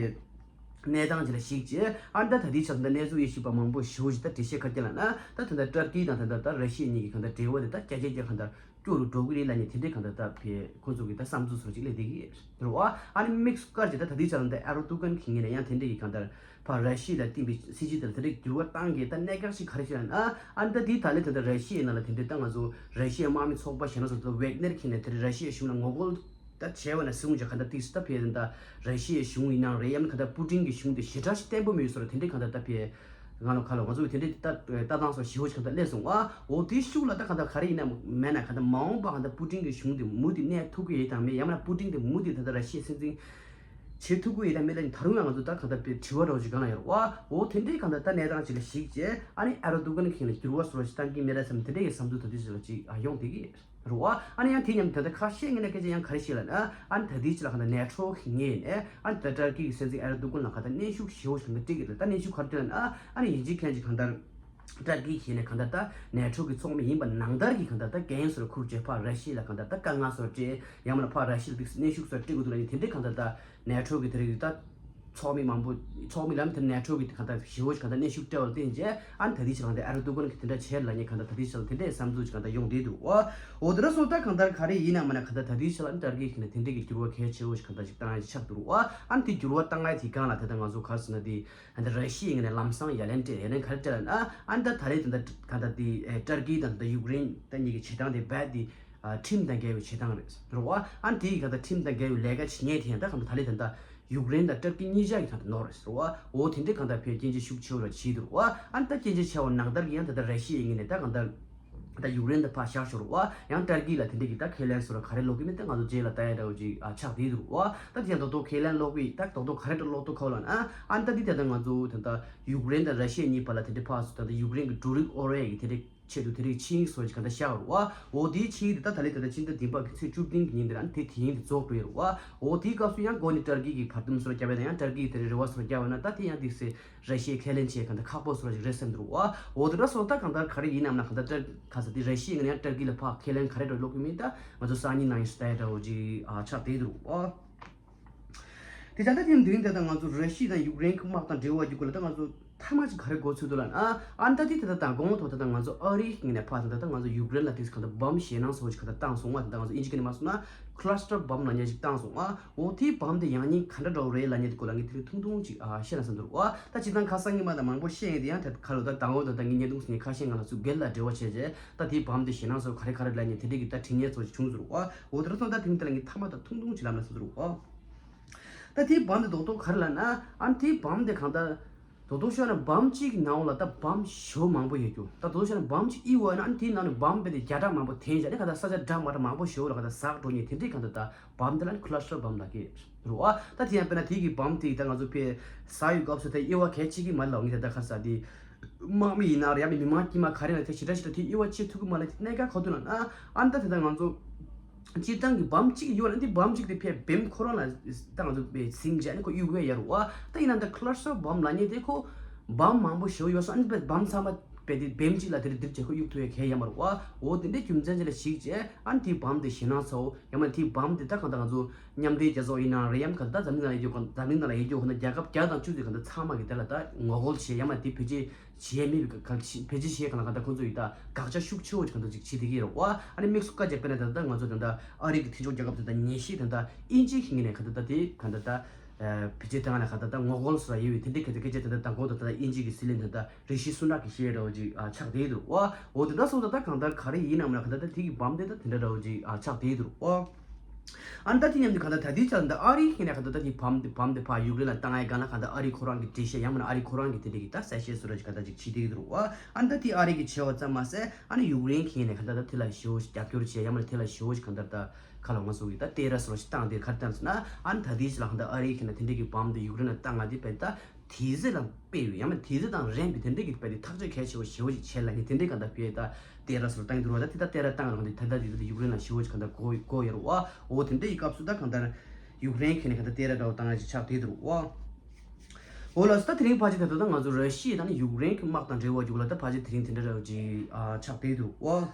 གནས་སྟངས་ཅིག་ལ་གཞིགས་བྱས་ཨ་ནི་ད་ད་ལྟའི་ཆར་ད་གནས་ཚུལ་དབྱེ་ཞིབ་པ་མང་པོ་ཞེ་པོ་ཞིག་ད་འགྲེལ་བཤད་ག་རེ་ལབ་ན་ད་ད་ལྟ་ཏར་ཀི་དང་ད་ལྟ་ད་ར་ཤི་ཡ་གཉིས་ཀྱི་གང་ལྟར་འབྲེལ་བ་དེ་ད་བརྒྱ་ཆ་བརྒྱ་གང་ལྟར་སྐྱོ་རུ་འགྲོ་གི་རེད་ལབ་ནས་དེ་འདྲའི་གང་ལྟར་ད་ཕེ་ཁོ་ཚོ་གི་ད་བསམ་ཚུལ་བཟོ་ཅིག་སླེབས་བསྡད་ཀྱི་རེད་བ། ཨ་ནི་དམིགས་སུ་བཀར་བྱས་ད་ད་ལྟའི་ཆར་ད་ཨེར་དོ་གྷན་གྱི་ངོས་ནས་ཡང་དེ་འདྲའི་གི་གང་ལྟར་ཕར་ར་ཤི་ཡ་ལ་བརྟེན་པའི་སྲིད་ཇུས་དེ་ལ་དེ་འདྲའི་འགྱུར་བ་བཏང་གི་ད་གནད་འགག་ཅིག་ག་རེ་ཞིག་ལབ་ན། ཨ་ནི་ད་དེའི་ད་ལན་ད་ལྟ་ར་ཤི་ཡའི་ནང་ལ་དེ་འདྲའི་ད་ང་ཚོ་ར་ཤི་ཡའི་དམག་མི་ཚོགས་པ་གཞན་ལ་སོགས་ད་ཝེག་ནེར་གྱི་ནས་དེ་ར་ཤི་ཡའི་གཞུང་ལ་ངོ་རྒོལ་ ད་བྱས་པ་ན་སྲིད་དབང་ཅིག་གང་ལྟར་ཏིག་ཙམ་ད་ཕེ་ད་ར་ཤི་ཡའི་གཞུང་ཡིན་ནའང་རེད། ཡང་ན་གང་ལྟར་པུ་ཏིན་གྱི་གཞུང་དེ་ཞེ་དྲག་ཞིག་བརྟན་པོ་མེད་བཟོ་འདྲ་དེ་འདྲའི་གང་ལྟར་ད་ཕེ་ང་ལ་ཁ་ལོ་ང་ཚོ་གི་དེ་འདྲའི་ལྟ་ལྟ་སྟངས་སོགས་ཞེ་པོ་ཅིག་གང་ལྟར་སླེབས་སོང་བ། འོ་དེའི་ཤུགས་ལ་ད་གང་ལྟར་ག་རེ་ཡིན་ན་མེད་ན་གང་ལྟར་མ་འོངས་པ་གང་ལྟར་པུ་ཏིན་གྱི་གཞུང་དེ་མུ་མཐུད་གནས་ཐུབ་ཀྱི་ཡོད་དམ་མེད། ཡང་ན་པུ་ཏིན་དེ་མུ་མཐུད་ད་ལྟ་ར་ཤི་ཡའི་སྲིད་འཛིན་བྱེད་ཐུབ་ཀྱི་ཡོད་དམ་མེད་ལ་ད་རུང་ཡང་ང་ཚོ་ད་གང་ལྟར་དཔེ་དྲི་བ་འདྲ་བོ་ཅིག་གང་ལ་ཡོད་རེད་བ། འོ་དེ་འདྲའི་གང་ལྟར་ད་གནས་སྟངས་ཅིག་ལ་གཞིགས་བྱས་ཨ་ནི་ཨེར་དོ་གྷན་གྱིས་ནི་འགྱུར་བ་བཟོ་འདྲ་ཞིག་བཏང་གི་མེད་ལ་བསམ་དེ་འདྲའི་བསམ་ཚུལ་ད་དུས་ཅིག་ལ་ཅིག་ཡོང་བསྡད་ཀྱི་རེད་བ། ཨ་ནི་ཡང་དེ་མཉམ་དུ་ད་ལྟ་ཁ་ཤས་ངས་ན་སྐད་ཆ་ཡང་ག་རེ་བཤད་ལབ་ན། ཨ་ནི་ད་ལྟའི་ཆ་ལ་གང་ལྟར་ནེ་ཊོ་གི་ངོས་ནས་ཨ་ནི་ད་ཏར་ཀི་གི་སྲིད་འཛིན་ཨེར་དོ་གྷན་ལ་གང་ལྟར་གནོན་ཤུགས་ཞེ་པོ་ཞིག་གང་ལྟར་སྤྲད་ཀྱི་རེད། ད་གནོན་ཤུགས་ག་རེ་སྤྲད་ལབ་ན། ཨ་ནི་ཡིན་གཅིག་མིན་གཅིག་གང་ལྟར་ད་ཏར་ཀི་གིས་ནས་གང་ལྟར་ད་ནེ་ཊོ་གི་ཚོགས་མི་ཡིན་པ་ནང་ལྟར་གྱི་གང་ལྟར་ད་འགན་སོགས་ཁུར་བྱས་ཕར་ར་ཤི་ཡ་ལ་གང་ལྟར་ད་དཀའ་ངལ་སོགས་སྤྲད། ཡང་མིན་ན་ཕར་ར་ཤི་ཡ་ལ་ཏིག་ཙམ་གནོན་ཤུགས་སོགས་སྤྲད་དགོས་འདུག་ལབ་ནས་དེ་འདྲའི་གང་ལྟར་ད་ནེ་ཊོ་གི་དེ་རིགས་ད་ཚོགས་མི་མང་པོ། ཚོགས་མི་ལབ་ན་དེ་ནེ་ཊོ་གི་གང་ལྟར་ཞེ་པོ་ཞིག་གང་ལྟར་གནོན་ཤུགས་སྤྲད་པ་ལ་བརྟེན་བྱས་ཨ་ནི་ད་ལྟའི་ཆ་ལ་གང་ལྟར་ཨེར་དོ་གྷན་གྱིས་དེ་འདྲ་བྱས་ལབ་ནས་གང་ལྟར་ད་ལྟའི་ཆ་ལ་དེ་འདྲའི་བསམ་ཚུལ་ཞིག་གང་ལྟར་ཡོང་བསྡད་འདུག་ཨོ། འོ་དེ་འདྲ་སོང་ད་གང་ལྟར་ག་རེ་ཡིན་ན་མིན་ན་གང་ལྟར་ད་ལྟའི་ཆ་ལ་ཨ་ནི་ཏར་ཀི་གིས་ནས་དེ་འདྲའི་གི་འགྱུར་བ་གལ་ཆེ་བོ་ཞིག་གང་ལྟར་ཞིག་བཏང་ཡ་ཞིག་ཆགས་འདུག་ཨ། ཨ་ནི་དེ་འགྱུར་བ་བཏང་ཡ་དེ་སྒང་ལ་ད་ལྟ་ང་ཚོ་ག་རེ་ཟེར་ན་དེ་ཨ་ནི་ར་ཤི་ཡའི་ངོས་ནས་ལམ་སང་ཡ་ལན་སྤྲད། ཡ་ལན་ག་རེ་སྤྲད་ལབ་ན། ཨ་ནི་ད་ད་རེས་ད་ལྟ་གང་ལྟར་དེ་ཨེ་ཏར་ཀི་དང་ད་ཡུཀ་རེན་ད་གཉིས་ཀྱི་བྱེད་སྟངས་དེ་རྦད་དེ་ཨ་ཁྲིམས་དང་འགལ་བའི་བྱེད་སྟངས་རེད་ཟེར་བ། ཨ་ནི་དེ་ཡི་གང་ལྟར་ཁྲིམས་དང་འགལ་བའི་ལས་ཀ་བྱེད་མཁན་དེ་ཡང་ད་གང་ལྟར་ད་རེས་ད་ལྟ་ཡུཀ་རེན་དང་ཏར་ཀི་གཉིས་ཆ་གི་གང་ལྟར་ནོར་རེད་ཟེར་བ། འོ་དེ་འདྲའི་གང་ལྟར་ཕར་སྐྱོན་བརྗོད་ཤུགས་ཆེ་བོ་ར་བྱས་འདུག་བ། ཨ་ནི་ད་སྐྱོན་བརྗོད་ཆེ་བ་ནང་ལྟར་གྱི་ཡང་ད་ལྟ་ར་ཤི་ཡའི་ངོས་ནས་ད་གང་ལྟར་ད་ཡུཀ་རེན་དང་ཕར་བཞག་ཤོར་བ། ཡང་ཏར་ཀི་ལ་དེ་འདྲ་གི་ད་ཁས་ལེན་སོགས་ལ་ག་རེ་ལོག་གི་མིན་ད་ང་ཚོ་རྗེས་ལ་ལྟ་ཡ་འདྲ་བོ་ཅིག་ཨ་ཆགས་བསྡད་འདུག་བ། ད་དེ་ཡང་རྡོག་རྡོག་ཁས་ལེན་ལོག་གི་ད་རྡོག་རྡོག་ག་རེ་འདྲ་ལོག་འདུག་ཁ་བ་ལ་ན། ཨ་ནི་ད་འདི་ད་ལྟ་ང་ཚོ་ད་ལྟ་ཡུཀ་རེན་དང་ར་ཤི་ཡ་གཉིས་བར་ལ་དེ་འདྲ་ཕར་ཚུར་ད་ལྟ་ཡུཀ་རེན་གི་འབྲུ་རིགས་དབོར་ཡ་གི་དེ་འདྲ་ཆེད་དུ་དེ་རིགས་ཆིངས་ཡིག་སོགས་ཀྱི་ག་ད་བཞག་རུ་བ། འོ་དེའི་ཆིངས་ཡིག་དེ་ད་ད་ལེ་ད་ལྟ་ཕྱི་ཟླ་བདུན་པ་གི་ཚེས་བཅུ་བདུན་གི་ཉིན་དེ་ར་ཨ་ནི་དེ་དེ་ཡིན་དེ་རྫོགས་འགྲོ་ཡ་རུ་བ། འོ་དེའི་སྐབས་སུ་ཡང་འགོ་ནས་ཏར་ཀི་གི་བར་འདུམ་སོགས་བརྒྱབ་པ་ན་ཡང་ཏར་ཀི་གི་དེ་རིགས་རེ་བ་སོགས་བརྒྱབ་པ་ན་ད་དེ་ཡང་དེ་སེ་ར་ཤི་ཡས་ཁས་ལེན་བྱེད་གང་ལྟར་ཁག་པོ་བཟོ་འདྲ་ཞིག་རེད་བསམ་འདུག་བ། འོ་དེ་འདྲ་སོང་ད་གང་ལྟར་ག་རེ་ཡིན་ནམ་ན་གང་ལྟར་ཏར་ག་ས་དེ་ར་ཤི་ཡས་ངོས་ནས་ཡང་ཏར་ཀི་ལ་ཕར་ཁས་ལེན་ག་རེ་འདྲ་ལོག་གི་མིན་ད་ང་ཚོ་སང་ཉིན་ནང་ཡིན་ཞུ་ད་ཡ་འདྲ་བོ་ཅིག་ཨ་ཆགས་བསྡད་འདུག་བ། དེ་ཙང་ད་དེ་དུས་ད་ལྟ་ང་ཚོ་ར་ཤི་ཡ་དང་ཡུཀ་རེན་གྱི་དམག་དང་འབྲེལ་བ་ཡོད་དགོས་ལ་ད་ང་ཚོ་མཐའ་མ་ཅིག་ག་རེ་འགོ་ཚུགས་འདུག་ལབ་ན། ཨ་ནི་ད་དེ་ད་ལྟ་དང་གོང་ཐོག་ད་ལྟ་ང་ཚོ་ཨ་རིའི་ངོས་ནས་ཕར་ད་ལྟ་ང་ཚོ་ཡུཀ་རེན་ལ་དེ་གང་ལྟར་བམ་ཞེད་སྣང་ཚ་བོ་ཅིག་གང་ལྟར་བཏང་སོང་བ། ད་ལྟ་ང་ཚོ་ཨིན་ཇི་སྐད་ནས་མ་སོང་ན་ཁི་ལ་སི་ཊར་བམ་ལབ་མཁན་ཅིག་བཏང་སོང་བ། འོ་དེའི་བམ་དེ་ཡང་སྙིང་ག་འདྲ་འདྲ་བོ་རེད་ལབ་མཁན་དེ་སྐོར་ལ་ངས་དེ་རིང་ཐུང་ཐུང་ཅིག་ཨ་བཤད་ན་བསམ་འདུག་བ། ད་སྤྱིར་བཏང་ཁ་སང་ཉི་མ་དང་མང་པོ་བཤད་ཡོད་དེ་ཡང་དེ་ཁ་ལོ་ད་དང་པོ་ད་ལྟ་ངས་བརྙན་ཐུང་ཟིན་ནས་ཁ་ཤས་ང་ལ་ཚུར་སྒེར་ལ་འབྲེལ་བ་བྱས་རྗེས་ད་དེའི་བམ་དེ་ཞེད་སྣང་ཚ་བོ་ག་རེ་ག་རེ་ལབ་མཁན་དེ་འདྲ་གི་ད་དྲི་བ་ཚ་བོ་ཅིག་བྱུང་ཟེར་བ། འོ་དེ་འདྲ་སོང་ད་དེ་རིང་དེ་ལ་ངས་མཐའ་མ་ད་ཐུང་ཐུང་ཅིག་ལབ་ན་བསམ་འདུག་བ། ད་དེའི་བམ་དེ་རྡོག་རྡོག་ག་རེ་ལབ་ན། ཨ་ནི་དེའི་བམ་དེ་གང་ལྟར་རྡོག་རྡོག་ཤོད་ན་བམ་གཅིག་གི་ནང་ལ་ད་བམ་ཞེ་པོ་མང་པོ་ཡོད་རྒྱུ། ད་རྡོག་རྡོག་ཤོད་ན་བམ་གཅིག་གཡུགས་པ་ན་ཨ་ནི་དེའི་ནང་ནས་བམ་དཔེ་དེ་བརྒྱ་ཕྲག་མང་པོ་འཐེན་བཞག་ནས་གང་ལྟར་ས་ཆ་འདྲ་མ་འདྲ་མང་པོ་ཞེ་པོ་ལ་གང་ལྟར་ཟག་འགྲོ་མཁན་དེ་འདྲའི་གང་ལྟར་ད་བམ་དེ་ལ་ནི་ཁི་ལ་སི་ཊར་བམ་ལབ་ཀྱི་རེད་བ། ད་དེ་ཡང་དཔེར་ན་དེ་གི་བམ་དེ་ད་ང་ཚོ་དཔེ་ཟ་ཡི་སྐབས་སུ་དེ་དབྱེ་བ་གལ་ཆེ་གི་མ་རེད་ལབ་ངས་ད་ལྟ་ག་རེ་ཟ་དེ། དམག་མི་ཡིན་ན་རེད་ཡང་མི་མང་དཀྱུས་མ་ག་རེ་ཡིན་ན་དེ་ཞེ་དྲག་ཞེ་དྲག་དེ་དབྱེ་བ་ཕྱེ་ཐུབ་ཀྱི་མ་རེད། གནད་འགག་ག་རེ་འདུག་ལབ་ན། ཨ་ནི་ད་དེ་ད་ང་ཚོ་སྤྱིར་བཏང་གི་བམ་གཅིག་ཡོད་ལ་འདི་བམ་གཅིག་དེ་ཕར་བེམ་ཁོ་རང་ལ་ད་ང་ཚོ་དཔེ་ཟིན་བྱས་ནས་ཁོ་གཡུག་ཡས་ཡོད་རེད་བ། ད་ཡིན་ན་ད་ཁི་ལ་སི་ཊར་བམ་ལབ་མཁན་དེ་ཁོ་བམ་མང་པོ་ཞེ་པོ་ཡོད་སོང་། ཨ་ནི་བམ་ཚང་མ་དཔེ་དེ་བེམ་གཅིག་ལ་དེ་རུ་སྒྲིལ་བྱས་ཁོ་གཡུག་ཐུབ་ཡས་གལ་ཡོད་མ་རེད་བ། འོ་དེ་འདྲའི་རྒྱུ་མཚན་ཅིག་ལ་གཞིགས་བྱས་ཨ་ནི་དེའི་བམ་དེ་ཞེད་སྣང་ཚ་བོ་ཡང་མ་དེའི་བམ་དེ་ད་གང་ལྟར་ང་ཚོ་མཉམ་འབྲེལ་རྒྱལ་ཚོགས་ཡིན་ནའང་རེད། ཡང་གང་ལྟར་འཛམ་གླིང་ནང་ལ་ཡོད་རྒྱུ་གང་འཛམ་གླིང་ནང་ལ་ཡོད་རྒྱུ་གང་ལྟར་རྒྱལ་ཁབ་བརྒྱ་དང་བཅུ་ཙམ་གང་ལྟར་ཚང་མ་གི་དེ་ལ་ད་ངོ་རྒོལ་བྱས་ཡང་མ་དེ་བེད་སྤྱོད་བྱས་མེད་པའི་ག་བེད་སྤྱོད་བྱས་གང་ལ་གང་ལྟར་ཁོང་ཚོ་ཡིས་ད་དགག་བྱ་ཤུགས་ཆེ་བོ་ཅིག་གང་ལྟར་ཅིག་བྱེད་བསྡད་ཀྱི་ཡོད་རེད་བ། ཨ་ནི་དམིགས་སུ་བཀར་བྱས་དཔེར་ན་ད་ལྟ་ང་ཚོ་ད་ལྟ་ཨ་རི་གི་མཐུན་ཕྱོགས་རྒྱལ་ཁབ་ད་ལྟ་ཉེ་ཤོས་ད་ལྟ་དབྱིན་ཇི་གི་ངོས་ནས་གང་ལྟར་ད་དེ་གང་ལྟར་ད་བེད་སྤྱོད་བཏང་ན་གང་ལྟར་ད་ངོ་རྒོལ་སོགས་ཡོད་པའི་དེ་འདྲའི་གལ་ཏེ་སྐད་ཆ་ད་ལྟ་དང་པོ་ད་ལྟ་དབྱིན་ཇི་གི་སྲིད་བློན་ད་ལྟ་རི་ཤི་སུ་ནག་གིས་བཤད་འདྲ་བོ་ཅིག་ཨ་ཆགས་བསྡད་འདུག་བ། འོ་དེ་འདྲ་སོང་ད་ད་གང་ལྟར་ག་རེ་ཡིན་ནམ་ན་གང་ལྟར་ད་དེ་གི་བམ་དེ་ད་དེ་འདྲ་འདྲ་བོ་ཅིག་ཨ་ཆགས་བསྡད་འདུག་བ། ཨ་ནི་ད་དེ་མཉམ་དུ་གང་ལྟར་ད་ལྟའི་ཆར་འདི་ཨ་རིའི་ངོས་ནས་གང་ལྟར་ད་དེ་བམ་དེ་བམ་དེ་ཕར་ཡུཀ་རེན་ལ་བཏང་ཡ་གང་ལ་གང་ལྟར་ཨ་རི་ཁོ་རང་གི་འགྲེལ་བཤད་ཡང་མིན་ན་ཨ་རི་ཁོ་རང་གི་དེ་འདྲ་གི་ད་གསལ་བཤད་བཟོ་འདྲ་ཅིག་གང་ལྟར་ཅིག་བྱེད་བསྡད་འདུག་བ། ཨ་ནི་ད་དེ་ཨ་རི་གིས་བྱས་པ་ཙམ་མ་ཟད་ཨ་ནི་ཡུཀ་རེན་གྱི་ངོས་ནས་གང་ལྟར་ད་དེ་ལ་ཞེ་པོ་ཞིག་རྒྱབ་སྐྱོར་བྱས་ཡང་མིན་ན་དེ་ལ་ཞེ་པོ་ཞིག་གང་ལྟར་ད་ཁ་ལ་ང་ཚོ་གི་ད་བསྟན་ར་བཟོ་འདྲ་ཞིག་བཏང་དེ་ག་རེ་བཏང་ཟེར་ན། ཨ་ནི་ད་དེའི་ཕྱི་ལ་གང་ལྟར་ཨ་རིའི་ངོས་ནས་དེ་འདྲ་གི་བམ་དེ་ཡུཀ་རེན་ལ་བཏང་ང་དེ་དཔེ་ད། དེ་ཚོ་དང་དཔེ་ཡོད་ཡང་མིན་དེ་ཚོ་དང་རན་པའི་དེ་འདྲ་གི་དཔེ་དེ་ཐག་གཅོད་གལ་ཆེ་བ་ཞེ་པོ་ཞིག་བྱས་ལ་ངས་དེ་འདྲའི་གང་ལྟར་དཔེ་ད་བསྟན་ར་བཟོ་འདྲ་བཏང་གི་འདུག་བ། ད་དེ་ད་བསྟན་ར་བཏང་རང་དེ་ད་ད་དེ་ད་ཡུཀ་རེན་ལ་ཞེ་པོ་ཞིག་གང་ལྟར་གོ་གོ་ཡོད་རེད་བ། འོ་དེ་འདྲའི་སྐབས་སུ་ད་གང་ལྟར་ཡུཀ་རེན་གྱི་ངོས་ནས་གང་ལྟར་བསྟན་ར་འདྲ་བོ་བཏང་ཡ་ཞིག་ཆགས་བསྡད་འདུག་བ། འོ་ལགས་སོ། ད་དེ་རིང་ཕལ་ཆེར་ད་ད་ང་ཚོ་ར་ཤི་ཡ་དང་ནི་ཡུཀ་རེན་གྱི་དམག་དང་འབྲེལ་བ་ཡོད་ལ་ད་ཕལ་ཆེར་དེ་རིང་དེ་འདྲ་འདྲ་བོ་ཅིག་ཨ་ཆགས་བསྡད་འདུག་བ།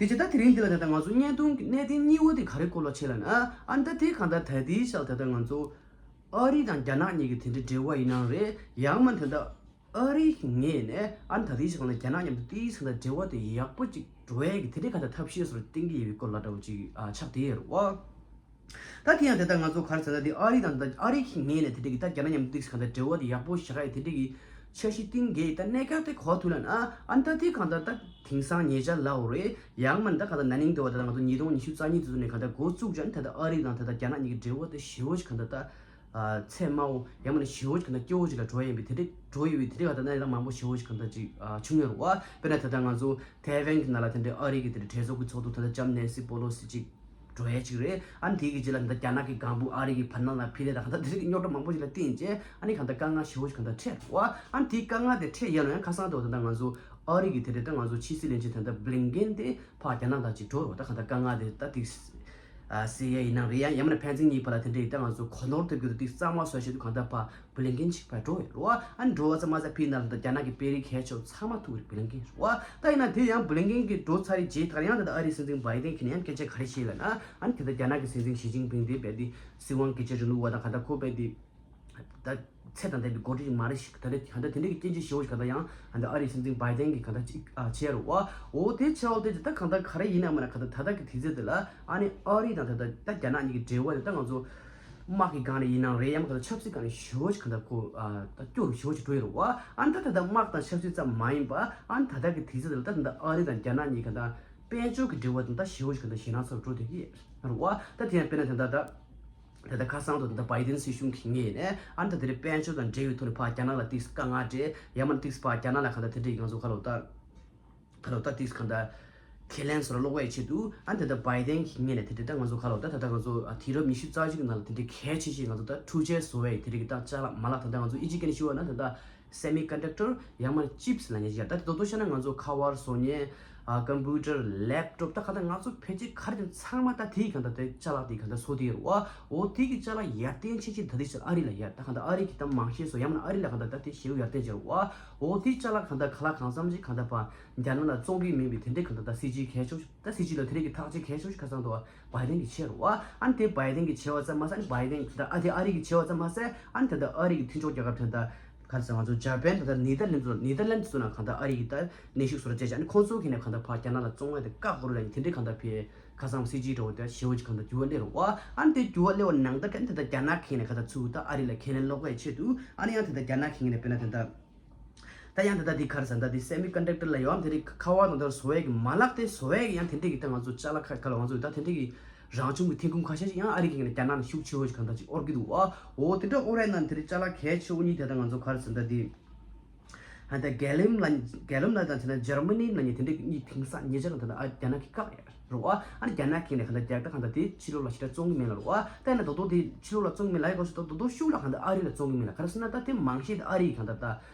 དེ་བྱས་ད་དེ་རིང་འདི་ལ་ད་ད་ང་ཚོ་བརྙན་ཐུང་གི་གནད་དོན་གཉིས་པ་དེ་ག་རེ་སྐོར་ལ་བྱས་ལབ་ན། ཨ་ནི་ད་དེ་གང་ལྟར་ད་དེའི་ཕྱི་ལ་ད་ད་ང་ཚོ་ཨ་རི་དང་རྒྱ་ནག་གཉིས་ཀྱི་དེ་འདྲའི་འབྲེལ་བ་ཡིན་ནའང་རེད། ཡང་མིན་ད་ལྟ་ཨ་རིའི་ངོས་ནས་ཨ་ནི་ད་ལྟའི་ཆ་ལ་རྒྱ་ནག་མཉམ་དུ་ཏིས་ཚང་དང་འབྲེལ་བ་དེ་ཡག་པོ་ཅིག་འགྲོ་ཡས་ཀྱི་དེ་འདྲའི་ག་ད་ཐབས་ཤེས་སོགས་བཏིང་གི་ཡོད་པའི་སྐོར་ལ་འདྲ་བོ་ཅིག་ཨ་ཆགས་བསྡད་ཡོད་རེད་བ། ད་དེ་ཡང་དེ་ལྟར་ང་ཚོ་ག་རེ་ཟེར་ན་དེ་ཨ་རི་དང་ད་ཨ་རིའི་ངོས་ནས་དེ་འདྲའི་གི་ད་རྒྱ་ནག་མཉམ་དུ་ཏིས་ག་ད་འབྲེལ་བ་དེ་ཡག་པོ་བཞག་ཡས་དེ་འདྲའི་གི་ འཆར་གཞི་གཏིང་གི་ད་གནད་འགག་དེ་གོ་ཐུབ་ལ་ན་ཨ་ད་དེ་གང་ལྟར་ད་དེང་སང་ཉེ་ཆར་ལའོ་རེད། ཡང་མིན་ད་གང་ལྟར་ན་ནིང་དེ་བ་ད་ང་ཚོ་ཉིས་སྟོང་ཉི་ཤུ་རྩ་གཉིས་དུས་ནས་གང་ལྟར་འགོ་བཙུགས་ཀྱང་ད་ལྟ་ཨ་རི་དང་ད་ལྟ་རྒྱ་ནག་གཉིས་ཀྱི་འབྲེལ་བ་དེ་ཞེ་བོ་ཞིག་གང་ལྟར་ད་ཚད་དམའ་བོ་ཡང་མིན་ཞེ་བོ་ཞིག་གང་ལྟར་སྐྱོ་བོ་ཞིག་ལ་འགྲོ་ཡིན་པས། དེ་འདྲ་འགྲོ་ཡོད་པས། དེ་འདྲ་གང་ལྟར་གནད་ཡོད་མང་པོ་ཞེ་བོ་ཞིག་གང་ལྟར་ཅིག་བྱུང་ཡོད་རེད་བ། དཔེར་ན་ད་ལྟ་ང་ཚོ་ཐའེ་ཝན་གྱི་ནང་ལ་དེ་འདྲའི་ཨ་རི་གི་དེ་འདྲའི་གྲོས་ཚོགས་ཀྱི་ཚོགས་འདུ་ད་ལྟ་ལྕམ་ནན་སི་པོ་ལོ་སི་ཅིག་འགྲོ་ཡས་ཅིག་རེད། ཨ་ནི་དེ་གི་རྗེས་ལ་ད་ལྟ་རྒྱ་ནག་གི་སྒང་བུ་ཨ་རི་གི་བར་སྣང་ལ་འཕེན་རེས་དང་གང་ལྟར་དེ་རིགས་ཀྱི་རྙོག་དྲ་མང་པོ་ཞིག་ལ་བརྟེན་རྗེས་ཨ་ནི་གང་ལྟར་དཀའ་ངལ་ཞེ་བོ་ཞིག་གང་ལྟར་འཕྲད་བ། ཨ་ནི་དེའི་དཀའ་ངལ་དེ་འཕྲད་ཡས་ལ་ཡང་ཁ་སང་དུ་ད་ལྟ་ང་ཚོ་ཨ་རི་གི་དེ་འདྲའི་ད་ང་ཚོ་ཕྱི་སྲིད་བློན་ཆེན་ད་ལྟ་བྷི་ལིན་ཀེན་དེ་ཕར་རྒྱ་ནག་དང་ཅིག་འགྲོ་རོགས་ད་གང་ལྟར་དཀའ་ངལ་དེ་ད་ཏིག་སེ་ཡས་ཡིན་ནའང་རེད། ཡང་ཡང་མིན་ན་ཕན་ཚུན་གཉིས་བར་ལ་དེ་འདྲའི་ད་ང་ཚོ་གོ་ནོར་ཐེབས་རྒྱུ་དེ་ཏིག་གཙང་མ་བཟོ་ཆེད་དུ་གང་ལྟར་ཕར་བྷི་ལིན་ཀེན་ཞིག་ཕར་འགྲོ་ཡོད་རེད་བ། ཨ་ནི་འགྲོ་བ་ཙམ་མ་ཟད་ཕྱིའི་ནང་ལ་རྒྱ་ནག་གི་དཔོན་རིགས་གལ་ཆེ་བ་ཚང་མ་ཐུག་རེད་བྷི་ལིན་ཀེན་རེད་བ། ད་ཡིན་ན་དེ་ཡང་བྷི་ལིན་ཀེན་གྱིས་འགྲོ་ཚར་རེད་རྗེས་ད་ཡང་ད་ལྟ་ཨ་རིའི་སྲིད་འཛིན་བྷའི་ཏན་གྱིས་ནི་ཡང་སྐད་ཆ་ག་རེ་བཤད་ལབ་ན་ཨ་ནི་དེ་ལྟར་རྒྱ་ནག་གི་སྲིད་འཛིན་ཞི་ཅིན་ཕིང་དེ་རྦད་དེ་སྲིད་དབང་སྒེར་གཅོད་རིང་ལུགས་པ་དང་གང་ལྟར་ཁོ་རྦད་དེ་ད་ཚད་དང་ལྡན་པའི་འགོ་ཁྲིད་ཅིག་མ་རེད་ཞིག་ད་ལྟ་གང་ལྟར་དེ་འདྲའི་གི་སྐྱོན་བརྗོད་ཞེ་བོ་ཞིག་གང་ལྟར་ཡང་ད་ལྟ་ཨ་རིའི་སྲིད་འཛིན་བྷའི་ཏན་གྱིས་གང་ལྟར་ཅིག་ཨ་བྱས་རེད་བ། འོ་དེ་བྱས་བ་དེ་ད་གང་ལྟར་ག་རེ་ཡིན་ན་མིན་ན་གང་ལྟར་ད་ལྟ་གི་དུས་ཚོད་དེ་ལ་ཨ་ནི་ཨ་རི་དང་ད་ལྟ་ད་རྒྱ་ནག་གཉིས་ཀྱི་འབྲེལ་བ་དེ་ད་ང་ཚོ་དམག་གི་སྒང་ནས་ཡིན་ནའང་རེད། ཡང་མིན་ད་ལྟ་ཆབ་སྲིད་སྒང་ནས་ཞེ་བོ་ཞིག་གང་ལྟར་ཁོ་ཨ་ད་སྐྱོ་རུ་ཞེ་བོ་ཞིག་འགྲོ་ཡི་རེད་བ། ཨ་ནི་ད་ད་ལྟ་དམག་དང་ཆབ་སྲིད་ཙམ་མ་ཡིན་པ་ཨ་ནི་ད་ལྟ་གི་དུས་ཚོད་དེ་ལ་ད་ད་ལྟ་ཨ་རི་དང་རྒྱ་ནག་གཉིས་གང་ལྟར་དཔལ་འབྱོར་གྱི་འབྲེལ་བ་དེ་ད་ཞེ་བོ་ཞིག་གང་ལྟར་ཞེད་སྣང་ཚ་རུ་འགྲོ་བསྡད་ཀྱི་ཡོད་རེད་བ། ད་དེ་ཡང་དཔེར་ན་ད་ལྟ་ད། ད་ལྟ་ཁ་སང་དུ་ད་ལྟ་བྷའི་ཏན་སྲིད་གཞུང་གི་ངོས་ནས་ཨ་ནི་ད་དེ་རིང་དཔལ་འབྱོར་དང་འབྲེལ་བའི་ཐོག་ནས་ཕར་རྒྱ་ནག་ལ་ཏིག་དཀའ་ངལ་སྤྲད་ཡང་མིན་ན་ཏིག་ཕར་རྒྱ་ནག་ལ་གང་ལྟར་དེ་འདྲའི་ང་ཚོ་ཁ་ལོ་ད་ཁ་ལོ་ད་ཏིག་གང་ལྟར་ཁས་ལེན་བཟོ་ར་སློག་པའི་ཆེད་དུ་ཨ་ནི་ད་ལྟ་བྷའི་ཏན་གྱི་ངོས་ནས་དེ་འདྲའི་ད་ང་ཚོ་ཁ་ལོ་ད་ད་ལྟ་ང་ཚོ་ཨ་དུས་རབས་ཉི་ཤུ་རྩ་གཅིག་གི་ནང་ལ་དེ་འདྲའི་གལ་ཆེ་ཤོས་ང་ཚོ་ད་འཕྲུལ་ཆས་བཟོ་བའི་དེ་འདྲའི་གི་ད་ཅ་ལག་མ་ལག་ད་ལྟ་ང་ཚོ་ཨི་ཇི་སྐད་ནས་ཞུ་བ་ན་ད་ལྟ་སེ་མི་ཀོན་ཌག་ཊར་ཡང་མིན་ཅིབ་སི་ལབ་མཁན་ཞིག་ཡོད། ད་དེ་ད་དུང་བཤད་ན་ང་ཚོ་ཁ་པར་བཟོ་མཁན། ཨ་ཀམ་པུ་ཊར། ལེབ་ཊོབ། ད་གང་ལྟར་ང་ཚོ་ཕལ་ཆེར་ག་རེ་ཡིན་ཚང་མ་ད་དེའི་གང་ལྟར་དེ་ཅ་ལག་དེ་གང་ལྟར་བཟོ་དེ་ཡོད་རེད་བ། འོ་དེ་གི་ཅ་ལག་ཡར་བརྟན་ཆེ་ཆེ་ད་དེ་ཕྱིར་ཨ་རི་ལ་ཡར་ད་གང་ལྟར་ཨ་རི་གི་ད་མང་ཤོས་སོ་ཡང་མིན་ན་ཨ་རི་ལ་གང་ལྟར་ད་དེ་ཞེ་པོ་ཡར་བརྟན་ཆེ་རེད་བ། འོ་དེའི་ཅ་ལག་གང་ལྟར་ག་ལ་གང་འཚམ་ཅིག་གང་ལྟར་ཕར་རྒྱ་ནག་ལ་བཙོང་གི་མིན་པའི་དེ་འདྲའི་གང་ལྟར་ད་སྲིད་ཇུས་གལ་ཆེ་ཤོས་ད་སྲིད་ཇུས་ལ་དེ་རིགས་ཀྱི་ཐག་གཅོད་གལ་ཆེ་ཤོས་ཁ་སང་དུ་བ་བྷའི་ཏན་གྱིས་བྱས་རེད་བ། ཨ་ནི་དེ་བྷའི་ཏན་གྱིས་བྱས་པ་ཙམ་མ་ཟད་ཨ་ནི་བྷའི་ཏན་གྱིས་ད་ཨ་དེ་ཨ་རི་གིས་བྱས་པ་ཙམ་མ་ཟད་ཨ་ནི་ད་ལྟ་ཨ་རི་གི་མཐུན་ཕྱོགས་རྒྱལ་ཁབ་ད་ལྟ། ག་རེ་ཟེར་ང་ཚོ་ཇ་པན་དང་ནེ་དར་ལན་ཚོ་ནེ་དར་ལན་ཚོ་ནང་གང་ལྟར་ཨ་རི་གི་ད་གནས་ཤུགས་བཟོ་འདྲ་བྱས་ཤག་ཨ་ནི་ཁོང་ཚོ་གི་ནས་གང་ལྟར་ཕར་རྒྱ་ནག་ལ་བཙོང་བ་དེ་བཀག་དགོས་རེད་ལ་ནི་དེ་འདྲའི་གང་ལྟར་ཕའི་ཁ་སང་སྲིད་ཇུས་འདྲ་བོ་དེ་ཞེ་བོ་ཅིག་གང་ལྟར་འགྱུར་བ་སླེབས་རེད་བ། ཨ་ནི་དེ་འགྱུར་བ་སླེབས་པ་ནང་ལྟར་ག་ནི་ད་ལྟ་རྒྱ་ནག་གི་ནས་གང་ལྟར་ཚུར་ད་ཨ་རི་ལ་ཁས་ལེན་སློག་པའི་ཆེད་དུ་ཨ་ནི་ཡང་ད་ལྟ་རྒྱ་ནག་གི་ནས་དཔེར་ན་ད་ལྟ་ད་ཡང་ད་ལྟ་དེ་ག་རེ་ཟེར་ད་དེ་སེ་མི་ཀོན་ཌག་ཊར་ལ་ཡོད་ཨ་ནི་དེ་འདྲའི་ཁ་པར་དང་དེ་བཟོ་བའི་གི་མ་ལག་དེ་བཟོ་བའི་གི་ཡང་དེ་འདྲའི་གི་ད་ང་ཚོ་ཅ་ལག་ཁ་ཁ་ལ་ང་ཚོ་ད་དེ་འདྲའི་གི་རང་བྱུང་གི་ཐོན་ཁུངས་ཁ་ཤས་ཤིག་ཡང་ཨ་རི་གི་ནས་རྒྱ་ནག་ནས་ཤུགས་ཆེ་བོ་ཞིག་གང་ལྟར་ཅིག་དབོར་གི་འདུག་བ། འོ་དེ་འདྲ་དབོར་ཡ་ན་དེ་འདྲའི་ཅ་ལག་གལ་ཆེ་བོ་གཉིས་དེ་ད་ང་ཚོ་ག་རེ་ཟེར་ད་དེ། ཧ་ད་རྒྱ་ལམ་ལ་རྒྱ་ལམ་ལ་དང་དེ་ན་འཇར་མ་ནི་ལ་ནི་དེ་འདྲའི་གཉིས་དེང་སང་ཉེ་ཆར་གང་ལྟར་ཨ་རྒྱ་ནག་གི་བཀག་ཡ་རེད་བ། ཨ་ནི་རྒྱ་ནག་གི་ནས་གང་ལྟར་རྒྱ་ད་གང་ལྟར་དེ་ཕྱི་ལོགས་ལ་ཞེ་དྲག་བཙོང་གི་མེད་ལ་རེད་བ། ད་ཡིན་ན་དོ་དོ་དེ་ཕྱི་ལོགས་ལ་བཙོང་གི་མེད་ལ་ཡ་གོ་ཞིག་དོ་དོ་ཤུགས་ལ་གང་ལྟར་ཨ་རི་ལ་བཙོང་གི་མེད་ལ་ག་རེ་ཟེར་ན་ད་དེ་མང་ཤས་དེ་ཨ་རི་གང་ལྟར་ད་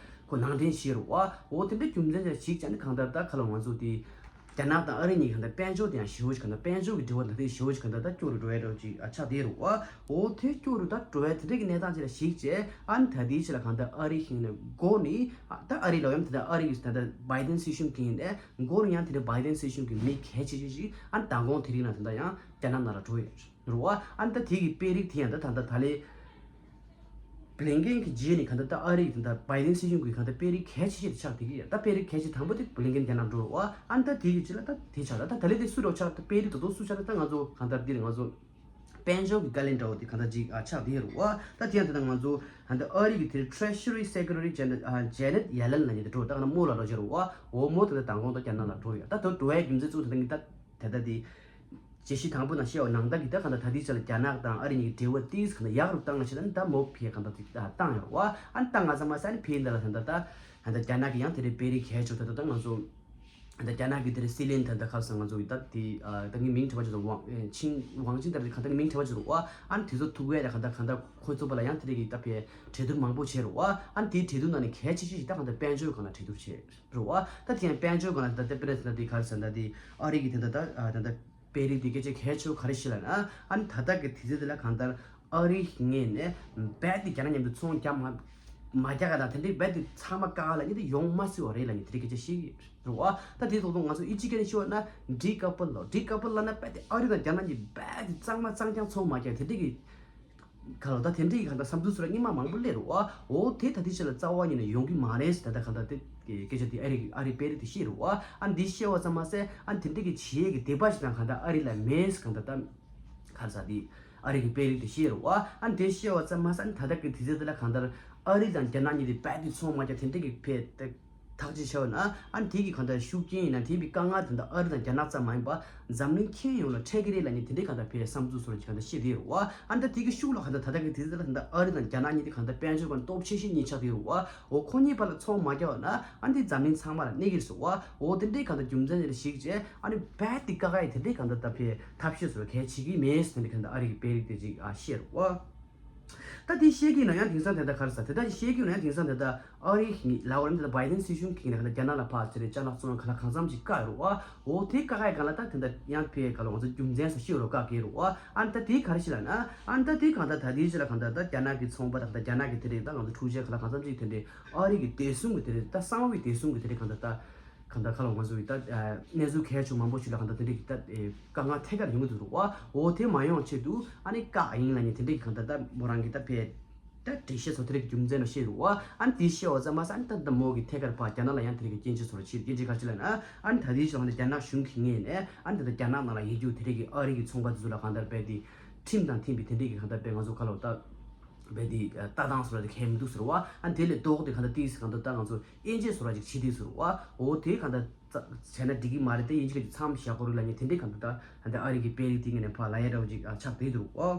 ཁོ་ནང་འདྲེན་བྱས་རེད་བ། འོ་དེ་འདྲ་རྒྱུ་མཚན་ཅན་ཞིག་ཅན་ནི་གང་ལྟར་ད་ཁ་ལོ་ང་ཚོ་དེ། རྒྱ་ནག་དང་ཨ་རི་གཉིས་གང་ལྟར་དཔལ་འབྱོར་དེ་ཡང་ཞེ་བོ་ཞིག་གང་ལྟར་དཔལ་འབྱོར་གྱི་འབྲེལ་བ་ད་ལྟ་ཞེ་བོ་ཞིག་གང་ལྟར་ད་སྐྱོ་རུ་འགྲོ་ཡ་འདྲ་བོ་ཅིག་ཨ་ཆགས་བསྡད་རེད་བ། འོ་དེ་སྐྱོ་རུ་ད་འགྲོ་ཡ་དེ་འདྲ་གི་གནས་སྟངས་ཅིག་ལ་གཞིགས་བྱས་ཨ་ནི་ད་ལྟའི་ཆ་ལ་གང་ལྟར་ཨ་རི་ཞིག་ནས་འགོ་ནས་ཨ་ད་ཨ་རི་ལ་ཡང་དེ་ལྟར་ཨ་རི་གི་ད་ལྟ་བྷའི་ཏན་སྲིད་གཞུང་གི་ཡིན་ནས་འགོ་རུ་ཡང་དེ་འདྲ་བྷའི་ཏན་སྲིད་གཞུང་གི་མི་གལ་ཆེ་ཤོས་ཤིག་ཨ་ནི་མདང་དགོང་དེ་རིང་ལ་ད་ལྟ་ཡང་རྒྱ་ནག་ནང་ལ་འགྲོ་ཡོད་རེད་བ། ཨ་ནི་ད་དེ་གི་དཔོན་རིགས་དེ་ཡང་ད་ད་ལྟ་ད་ལས། བྷི་ལིན་ཀེན་གྱི་རྗེས་ནས་གང་ལྟར་ད་ཨ་རི་གི་ད་ལྟ་བྷའི་ཏན་སྲིད་གཞུང་གི་གང་ལྟར་དཔོན་རིགས་གལ་ཆེ་ཤོས་དེ་ཆགས་བསྡད་ཀྱི་ཡོད། ད་དཔོན་རིགས་གལ་ཆེ་དང་པོ་དེ་བྷི་ལིན་ཀེན་རྒྱ་ནག་འགྲོ་རུ་བ། ཨ་ནི་ད་དེ་གི་རྗེས་ལ་ད་དེ་ཆགས་ད་ད་ལས་དེ་སུ་རུ་ཆགས་ད་དཔོན་རིགས་དེ་ཚོ་སུ་ཆགས་ད་ད་ང་ཚོ་གང་ལྟར་འདིར་ང་ཚོ་དཔལ་འབྱོར་གྱི་བཀའ་བློན་འདྲ་བོ་དེ་གང་ལྟར་ཅིག་ཨ་ཆགས་བསྡད་རུ་བ། ད་དེ་ཡང་ད་ལྟ་ང་ཚོ་གང་ལྟར་ཨ་རི་གི་དེ་Treasury Secretary Janet ཨ་Janet Yellen ལབ་མཁན་དེ་འགྲོ་ད་གང་ལྟར་མོ་ལ་རོ་བྱེད་རུ་བ། འོ་མོ་དེ་ད་མདང་དགོང་ད་རྒྱ་ནག་ལ་འགྲོ་ཡོད། ད་དེ་འགྲོ་ཡའི་རྒྱུ་མཚན་གཙོ་བོ་དེ་ད་གང་ལྟར་དེ་ད་ལྟ་དེ། བརྗོད་གཞི་དང་པོ་ནང་བཤད་པ་ནང་ལྟར་གྱི་ད་གང་ལྟར་ད་ལྟའི་ཆ་ལ་རྒྱ་ནག་དང་ཨ་རི་གཉིས་ཀྱི་འབྲེལ་བ་ཏིས་གང་ལྟར་ཡག་རུ་བཏང་ལ་བྱས་ན་ད་མོ་ཕིའི་གང་ལྟར་ཅིག་བཏང་ཡོད་རེད་བ། ཨ་ནི་ད་ང་ཚང་མ་ས་ནི་ཕིའི་འདི་ལ་ད་ལྟ་ད་ད་ལྟ་རྒྱ་ནག་གི་ཡང་དེ་རེད་དཔོན་རིགས་གལ་ཆེ་ད་ལྟ་ད་ང་ཚོ་ད་ལྟ་རྒྱ་ནག་གི་དེ་རེད་སྲིད་བློན་ད་ལྟ་ཁ་སང་ང་ཚོ་གི་ད་དེ་ད་ངའི་མིང་དྲན་པ་ཅིག་ད་ཝང་ཆིང་ཝང་ཆིང་ད་རེད་གང་ལྟར་ངའི་མིང་དྲན་པ་ཅིག་རུ་བ། ཨ་ནི་དེ་ཚོ་ཐུག་པའི་ད་གང་ལྟར་གང་ལྟར་ཁོ་ཚོ་བ་ལ་ཡང་དེ་རེད་གི་ད་ཕའི་གྲོས་བསྡུར་མང་པོ་བྱས་རུ་བ། ཨ་ནི་དེའི་གྲོས་བསྡུར་ནང་ནས་གལ་ཆེ་ཤོས་ཤིག་ད་གང་ལྟར་དཔལ་འབྱོར་སྒང་ལ་གྲོས་བསྡུར་བྱས་རུ་བ། ད་དེ་ཡང་དཔལ་འབྱོར་སྒང་ལ་ད་ལྟ་དཔེར་ན་ད་དེ་ག་རེ་ཟེར་ན་ད་དེ་ཨ་རི་གི་དེ་འདྲ་ད་ད་ད་དཔོན་རིགས་དེ་སྐད་ཆ་གལ་ཆེ་བོ་ག་རེ་ཞིག་ལབ་ན། ཨ་ནི་ད་ལྟ་གི་དུས་ཚོད་དེ་ལ་གང་ལྟར་ཨ་རིའི་ངོས་ནས་རྦད་དེ་རྒྱ་ནག་མཉམ་དུ་ཚོང་རྒྱག་མ་མ་རྒྱག་ག་དང་དེ་འདྲའི་རྦད་དེ་ཚང་མ་བཀག་ལབ་མཁན་དེ་ཡོང་མ་སྲིད་པ་རེད་ལབ་མཁན་དེ་འདྲའི་སྐད་ཆ་བཤད་ཀྱི་རེད་བ། ད་དེ་ཐོག་ཏུ་ང་ཚོ་ཨི་ཇི་སྐད་ནས་ཞུ་བ་ན་ཌི་ཀ་པལ་ལོ། ཌི་ཀ་པལ་ལབ་ན་རྦད་དེ་ཨ་རི་དང་རྒྱ་ནག་གཉིས་རྦད་དེ་གཙང་མ་གཙང་རྐྱང་ཚོང་མ་རྒྱག་དེ་འདྲའི་གི་ག་ལ་ད་དེ་འདྲའི་གང་ལྟར་བསམ་ཚུལ་ཚུར་སྙན་མ་མང་པོ་སླེབས་རུ་བ། འོ་དེ་ད་ལྟའི་ཆ་ལ་རྩ་བ་ཉིད་ནས་ཡོང་གི་མ་རེད་ཟེར། ད་ལྟ་གང་ལྟར་དེ་སྐད་ཆ་དེ་ཨ་རི་ཨ་རི་དཔོན་རིགས་དེ་བཤད་རུ་བ། ཨ་འདི་བཤད་བ་ཙམ་མ་ཟད་ཨ་དེ་འདྲའི་གི་བྱེད་ཡས་ཀྱི་དད་པ་ཞིག་དང་གང་ལྟར་ཨ་རི་ལ་མེད་ཟེར། གང་ལྟར་ད་ག་རེ་ཟེར་དེ་ཨ་རི་གི་དཔོན་རིགས་དེ་བཤད་རུ་བ། ཨ་འདི་བཤད་བ་ཙམ་མ་ཟད་ཨ་ད་ལྟ་གི་དུས་ཚོད་དེ་ལ་གང་ལྟར་ ཨ་རི་དང་རྒྱ་ནག་གཉིས་དེ་རྦད་དེ་ཚོང་མ་རྒྱག་དེ་འདྲ་གི་ཕེ་ཐག་གཅོད་བྱས་པ་ན། ཨ་ནི་དེ་གི་གང་ལྟར་ཤུགས་རྐྱེན་ཡིན་ན་དེ་བའི་དཀའ་ངལ་དེ་འདྲ་ཨ་རི་དང་རྒྱ་ནག་ཙམ་མ་ཡིན་པ་འཛམ་གླིང་ཁྱོན་ཡོངས་ལ་འཕྲད་ཀྱི་རེད་ལབ་ནས་དེ་འདྲའི་གང་ལྟར་ཕེ་བསམ་ཚུལ་བཟོ་འདྲ་གང་ལྟར་བཤད་དེ་རེད་བ། ཨ་ནི་ད་དེ་གི་ཤུགས་ལ་གང་ལྟར་ད་ལྟ་གི་དེ་ཚོ་ལ་གང་ལྟར་ཨ་རི་དང་རྒྱ་ནག་གཉིས་དེ་གང་ལྟར་དཔལ་འབྱོར་གང་སྟོབས་ཆེ་ཤོས་གཉིས་ཆགས་དེ་རེད་བ། འོ་ཁོ་གཉིས་བར་ལ་ཚོང་མ་རྒྱག་པ་ན་ཨ་ནི་འཛམ་གླིང་ཚང་མ་ལ་གནོད་ཀྱི་རེད་ཟེར་བ། འོ་དེ་འདྲའི་གང་ལྟར་རྒྱུ་མཚན་དེ་ལ་གཞིགས་བྱས་ཨ་ནི་རྦད་དེ་དཀའ་ཁག་ཡི་དེ་འདྲའི་གང་ལྟར་ད་ཕེ་ཐབས་ཤེས་བཟོ་གལ་བྱེད་ཀྱི་མེད་ཟེར་དེ་འདྲའི་གང་ལྟར་ཨ་རི་གི་དཔོན་རིགས་དེ་ཅིག་ཨ་བཤད་རེད་བ། ད་དེ་བཤད་ཀྱི་ན་ཡང་དེང་སང་དེ་ལྟ་ག་རེ་ཟེར། དེ་ལྟ་བཤད་ཀྱི་ན་ཡང་དེང་སང་དེ་ལྟ་ཨ་རི་གི་ལ་འོར་དེ་ལྟ་བའི་ཌེན་སྲིད་གཞུང་གིས་ནས་ག་ལ་རྒྱ་ནག་ལ་ཕར་ཚུར་ཅ་ལག་བཙོང་ག་ལ་གང་འཚམ་ཅིག་བཀག་ཡོད་རེད་བ། འོ་དེ་བཀག་ཡ་ག་ལ་ད་དེ་ལྟ་ཡང་ཕེ་ག་ལ་ང་ཚོ་རྒྱུ་མཚན་སོགས་ཤེས་རོགས་བཀག་གི་རེད་བ། ཨ་ནི་ད་དེ་ག་རེ་ཞིག་ལ་ན་ཨ་ནི་ད་དེ་གང་ལྟར་ད་དེ་ཅི་ལ་གང་ལྟར་ད་རྒྱ་ནག་གི་ཚོང་པ་དང་ད་རྒྱ་ནག་གི་དེ་རེད་ད་ང་ཚོ་འཕྲུལ་ཆས་ག་ལ་གང་འཚམ་ཅིག་དེ་འདྲའི་ཨ་རི་གི་བདེ་སྲུང་གི་དེ་རེད་ད་གསང་བའི་བདེ་སྲུང་གི་དེ་རེད་གང་ལྟར་ད། གང་ལྟར་ཁ་ལོ་ང་ཚོ་ཡི་ད་གནས་ཚུལ་གལ་ཆེ་མང་པོ་ཞིག་ལ་གང་ལྟར་དེ་འདྲའི་གི་ད་དཀའ་ངལ་ཐད་ཀར་ཡོང་གི་འདུག་རོ། འོ་དེ་མ་ཡོང་ཆེད་དུ་ཨ་ནི་བཀག་ཡིན་ལ་ནི་དེ་འདྲའི་གི་གང་ལྟར་ད་མོ་རང་གི་ད་ཕེ་ད་འགྲེལ་བཤད་སོགས་དེ་འདྲའི་གི་རྒྱུ་མཚན་ལ་བཤད་འདུག་བ། ཨ་ནི་དེ་བཤད་བ་ཙམ་མ་ཟད་ཨ་ནི་ད་ད་མོ་གི་ཐད་ཀར་ཕ་རྒྱ་ནག་ལ་ཡང་དེ་འདྲའི་གི་སྐྱོན་བརྗོད་སོགས་ལ་ཕྱིར་སྐྱོན་བརྗོད་ག་ཅི་ལ་ན་ཨ་ནི་ད་དེའི་ཕྱོགས་ནས་རྒྱ་ནག་གཞུང་གི་ངོས་ནས་ཨ་ནི་ད་ད་རྒྱ་ནག་ནང་ལ་ཡོད་རྒྱུ་དེ་འདྲའི་གི་ཨ་རི་གི་ཚོང་པ་དེ་ཚོ་ལ་གང་ལྟར་རྦད་དེ་ཁྲིམས་དང་མཐུན་པའི་དེ་འདྲའི་གི་གང་ལྟར་རྦད་ང་ཚོ་ཁ་ལོ་ད། བས་དེ་ལྟ་སྟངས་སོགས་ལ་དེ་གལ་མི་འདུག་ཟེར་བ། ཨ་དེ་ལས་ལྡོག་སྟེ་གང་ལྟར་ཏིས་གང་ལྟར་ད་ང་ཚོ་དབྱེ་འབྱེད་སོགས་ལ་ཅིག་བྱེད་དུས་ཟེར་བ། འོ་དེ་གང་ལྟར་བྱས་ན་འགྲིག་གི་མ་རེད་དེ་ཡིན་གཅིག་གི་མཚམས་བཞག་དགོས་རེད་ལབ་མཁན་དེ་འདྲའི་གང་ལྟར་ད་ཨ་རི་གི་དཔོན་རིགས་དེ་ངས་ནས་ཕར་ལབ་ཡ་འདྲ་བོ་ཅིག་ཆགས་བསྡད་འདུག་ཨོ།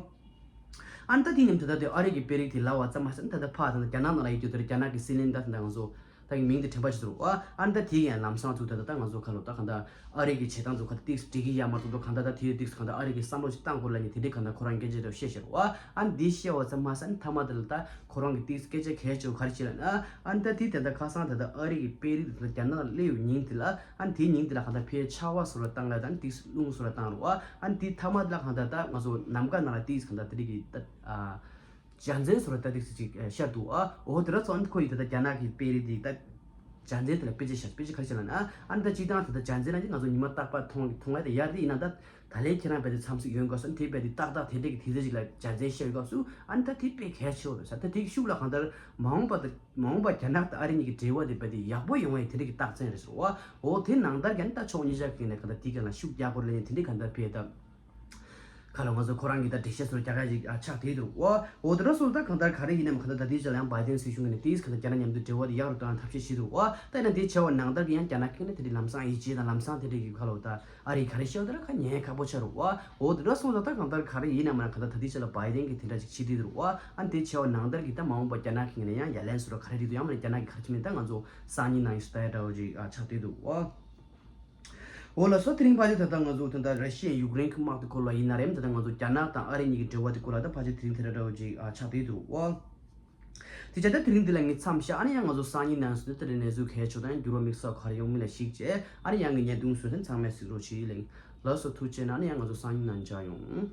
ཨ་ནི་ད་དེ་ནས་ད་ལྟ་དེ་ཨ་རི་གི་དཔོན་རིགས་དེ་ལབ་པ་ཙམ་མ་ཟད་ད་ལྟ་ཕར་ད་ལྟ་རྒྱ་ནག་ནང་ལ་ཡོད་རྒྱུ་དེར་རྒྱ་ནག་གི་སྲིད་བློན་ད་ད་ང་ཚོ། ད་གི་མིང་དེ་དྲན་པ་ཞིག་ཟེར་བ། ཨ་ནི་ད་དེ་ཡང་ལམ་སང་ཚུགས་ད་ད་ད་ང་ཚོ་ཁ་ལོ་ད་གང་ལྟར་ཨ་རི་གི་བྱེད་སྟངས་ཚོ་ག་ད་ཏིག་འགྲིག་གི་ཡ་མ་ཐུབ་ད་གང་ལྟར་ད་དེ་ཏིག་གང་ལྟར་ཨ་རི་གི་བསམ་བློ་ཞིག་བཏང་དགོས་ལབ་ནས་དེ་འདྲའི་གང་ལྟར་ཁོ་རང་སྐད་ཆ་རེ་བཤད་ཤར་བ། ཨ་ནི་འདི་བཤད་བ་ཙམ་མ་ཟད་ཨ་ནི་མཐའ་མ་དེ་ལ་ད་ཁོ་རང་གི་ཏིག་སྐད་ཆ་གལ་ཆེ་བ་ག་རེ་བཤད་ལབ་ན། ཨ་ནི་ད་དེ་ད་ལྟ་ཁ་སང་ད་ལྟ་ཨ་རི་གི་དཔོན་རིགས་དེ་ད་རྒྱ་ནག་ལ་སླེབས་ཡོད་ཉིན་དེ་ལ་ཨ་ནི་དེའི་ཉིན་དེ་ལ་གང་ལྟར་ཕའི་ཆར་པ་བཟོ་ར་བཏང་ལ་ད་ནི་ཏིག་རླུང་བཟོ་ར་བཏང་ར་བ། ཨ་ནི་དེ་མཐའ་མ་དེ་ལ་གང་ལྟར་ད་ང་ཚོ་ནམ་མཁའ་ནང་ལ་ཏིག་གང་ལྟར་དེ་འདྲའི་གི་ད། བྱ་མཚན་སོགས་ལ་ལྟ་དུས་སུ་ཅིག་ཤར་འདུག་ཨ། འོ་དེ་འདྲ་སོང་ཨ་ནི་ཁོ་ཡི་ད་ལྟ་རྒྱ་ནག་གི་དཔོན་རིགས་དེ་ད་བྱ་མཚན་དེ་ལ་དཔེ་ཆ་ཤར་དཔེ་ཆ་ག་རེ་ཤར་ལབ་ན་ཨ་ནི་ད་སྤྱིར་བཏང་དེ་ད་བྱ་མཚན་ལ་ནི་ང་ཚོ་ཉི་མ་རྟག་པར་མཐོང་མཐོང་ཡ་དེ་ཡར་དེ་ཡིན་ན་ད་ད་ལན་ཁྱེད་རང་བས་དེ་མཚམས་སུ་ཡོང་དགོས་སོ་ཨ་ནི་དེ་བས་དེ་ཏག་ཏག་དེ་འདྲའི་གི་དུས་ཚོད་ཅིག་ལ་བྱ་མཚན་ཤར་ཡོང་སྐབས་སུ་ཨ་ནི་ད་དེ་དཔེ་གལ་ཆེ་བ་རེད་ས། ད་དེ་གི་ཤུགས་ལ་གང་ལྟར་མ་འོངས་པ་ད་མ་འོངས་པ་རྒྱ་ནག་དང་ཨ་རི་གཉིས་ཀྱི་འབྲེལ་བ་དེ་བས་དེ་ཡག་པོ་ཡོང་བ་ཡི་དེ་འདྲའི་གི་རྟགས་མཚན་རེད་ཟེར་བ། འོ་དེ་ནང་ལྟར་གྱི་ཨ་ནི་ད་ཕྱོགས་གཉིས་ཆ་གི་ནས་གང་ལྟར་དེ་ག་ལ་ཤུགས་རྒྱག་དགོས་ལབ་ནས་དེ་འདྲའི་གང་ལྟར་བས་ད། ཁ་ལ་ང་ཚོ་ཁོ་རང་གི་ད་འགྲེལ་བཤད་ཚོར་རྒྱག་ཡ་ཅིག་ཨ་ཆགས་བསྡད་འདུག་ཨོ། འོ་དེ་འདྲ་སོང་ད་གང་ལྟར་ག་རེ་ཡིན་ནའང་གང་ལྟར་ད་ལྟའི་ཆ་ལ་ཡང་བའི་ཌེན་སྲིད་གཞུང་གི་ནས་དེས་གང་ལྟར་རྒྱ་ནག་མཉམ་དུ་འབྲེལ་བ་དེ་ཡག་རུ་གཏོང་ཡ་ཐབས་ཤེས་བྱེད་འདུག་ཨོ། ད་ཡིན་ན་དེ་བྱས་པ་ནང་ལྟར་གྱི་ཡང་རྒྱ་ནག་གི་ནས་དེ་འདྲའི་ལམ་སང་ཡིད་ཆེས་དང་ལམ་སང་དེ་འདྲའི་གི་ཁ་ལོ་ད་ཨ་རི་ག་རེ་བཤད་ད་ར་ཁ་ཉན་ཁག་པོ་ཆགས་འདུག་ཨོ། འོ་དེ་འདྲ་སོང་ད་ད་གང་ལྟར་ག་རེ་ཡིན་ནའང་མ་ན་གང་ལྟར་ད་ལྟའི་ཆ་ལ་བའི་ཌེན་གི་དེ་འདྲ་ཅིག་བྱེད་བསྡད་འདུག་ཨོ། ཨ་དེ་བྱས་པ་ནང་ལྟར་གྱི་ད་མ་འོངས་པ་རྒྱ་ནག་གི་ནས་ཡང་ཡ་ལན་སོ་ར་ག་རེ་རེད་འདུག་ཡང་མ་ན་རྒྱ་ནག་གི་ག་རེ་བྱེད་མིན་ད་ང་ཚོ་སང་ཉིན་ནང་ཡིན་སུ་ད་ཡ་འདྲ་བོ་ཅིག་ཨ་ཆགས་བསྡད་འདུག་ཨོ། འོ་ལགས་སོ། དེ་རིང་ཕལ་ཆེར་ད་ལྟ་ང་ཚོ་ད་ལྟ་ར་ཤི་ཡ་ཡུཀ་རེན་གྱི་དམག་དེ་སྐོར་ལ་ཡིན་ན་རེད། ད་ལྟ་ང་ཚོ་རྒྱ་ནག་དང་ཨ་རི་གཉིས་ཀྱི་འབྲེལ་བ་དེ་སྐོར་ལ་ད་ཕལ་ཆེར་དེ་རིང་དེ་འདྲ་འདྲ་བོ་ཅིག་ཨ་ཆགས་བསྡད་འདུག་ཨོ། དེ་བྱས་ད་དེ་རིང་འདི་ལ་ངས་མཚམས་བཞག་ཨ་ནི་ཡང་ང་ཚོ་སང་ཉིན་ནང་སུ་དེ་ལྟར་གནས་ཚུལ་གལ་ཆེ་དང་ཡང་འགྱུར་བ་དམིགས་བསལ་ག་རེ་ཡོང་མིན་ལ་གཞིགས་བྱས་ཨ་ནི་ཡང་གི་བརྙན་ཐུང་བཟོ་མཁན་ཚང་མས་གཟིགས་རོགས་བྱེད་ལེ། ལགས་སོ་ཐུགས་རྗེ་གནང་། ཨ་ནི་ཡང་ང་ཚོ་སང་ཉིན་ནང་མཇལ་ཡོང་།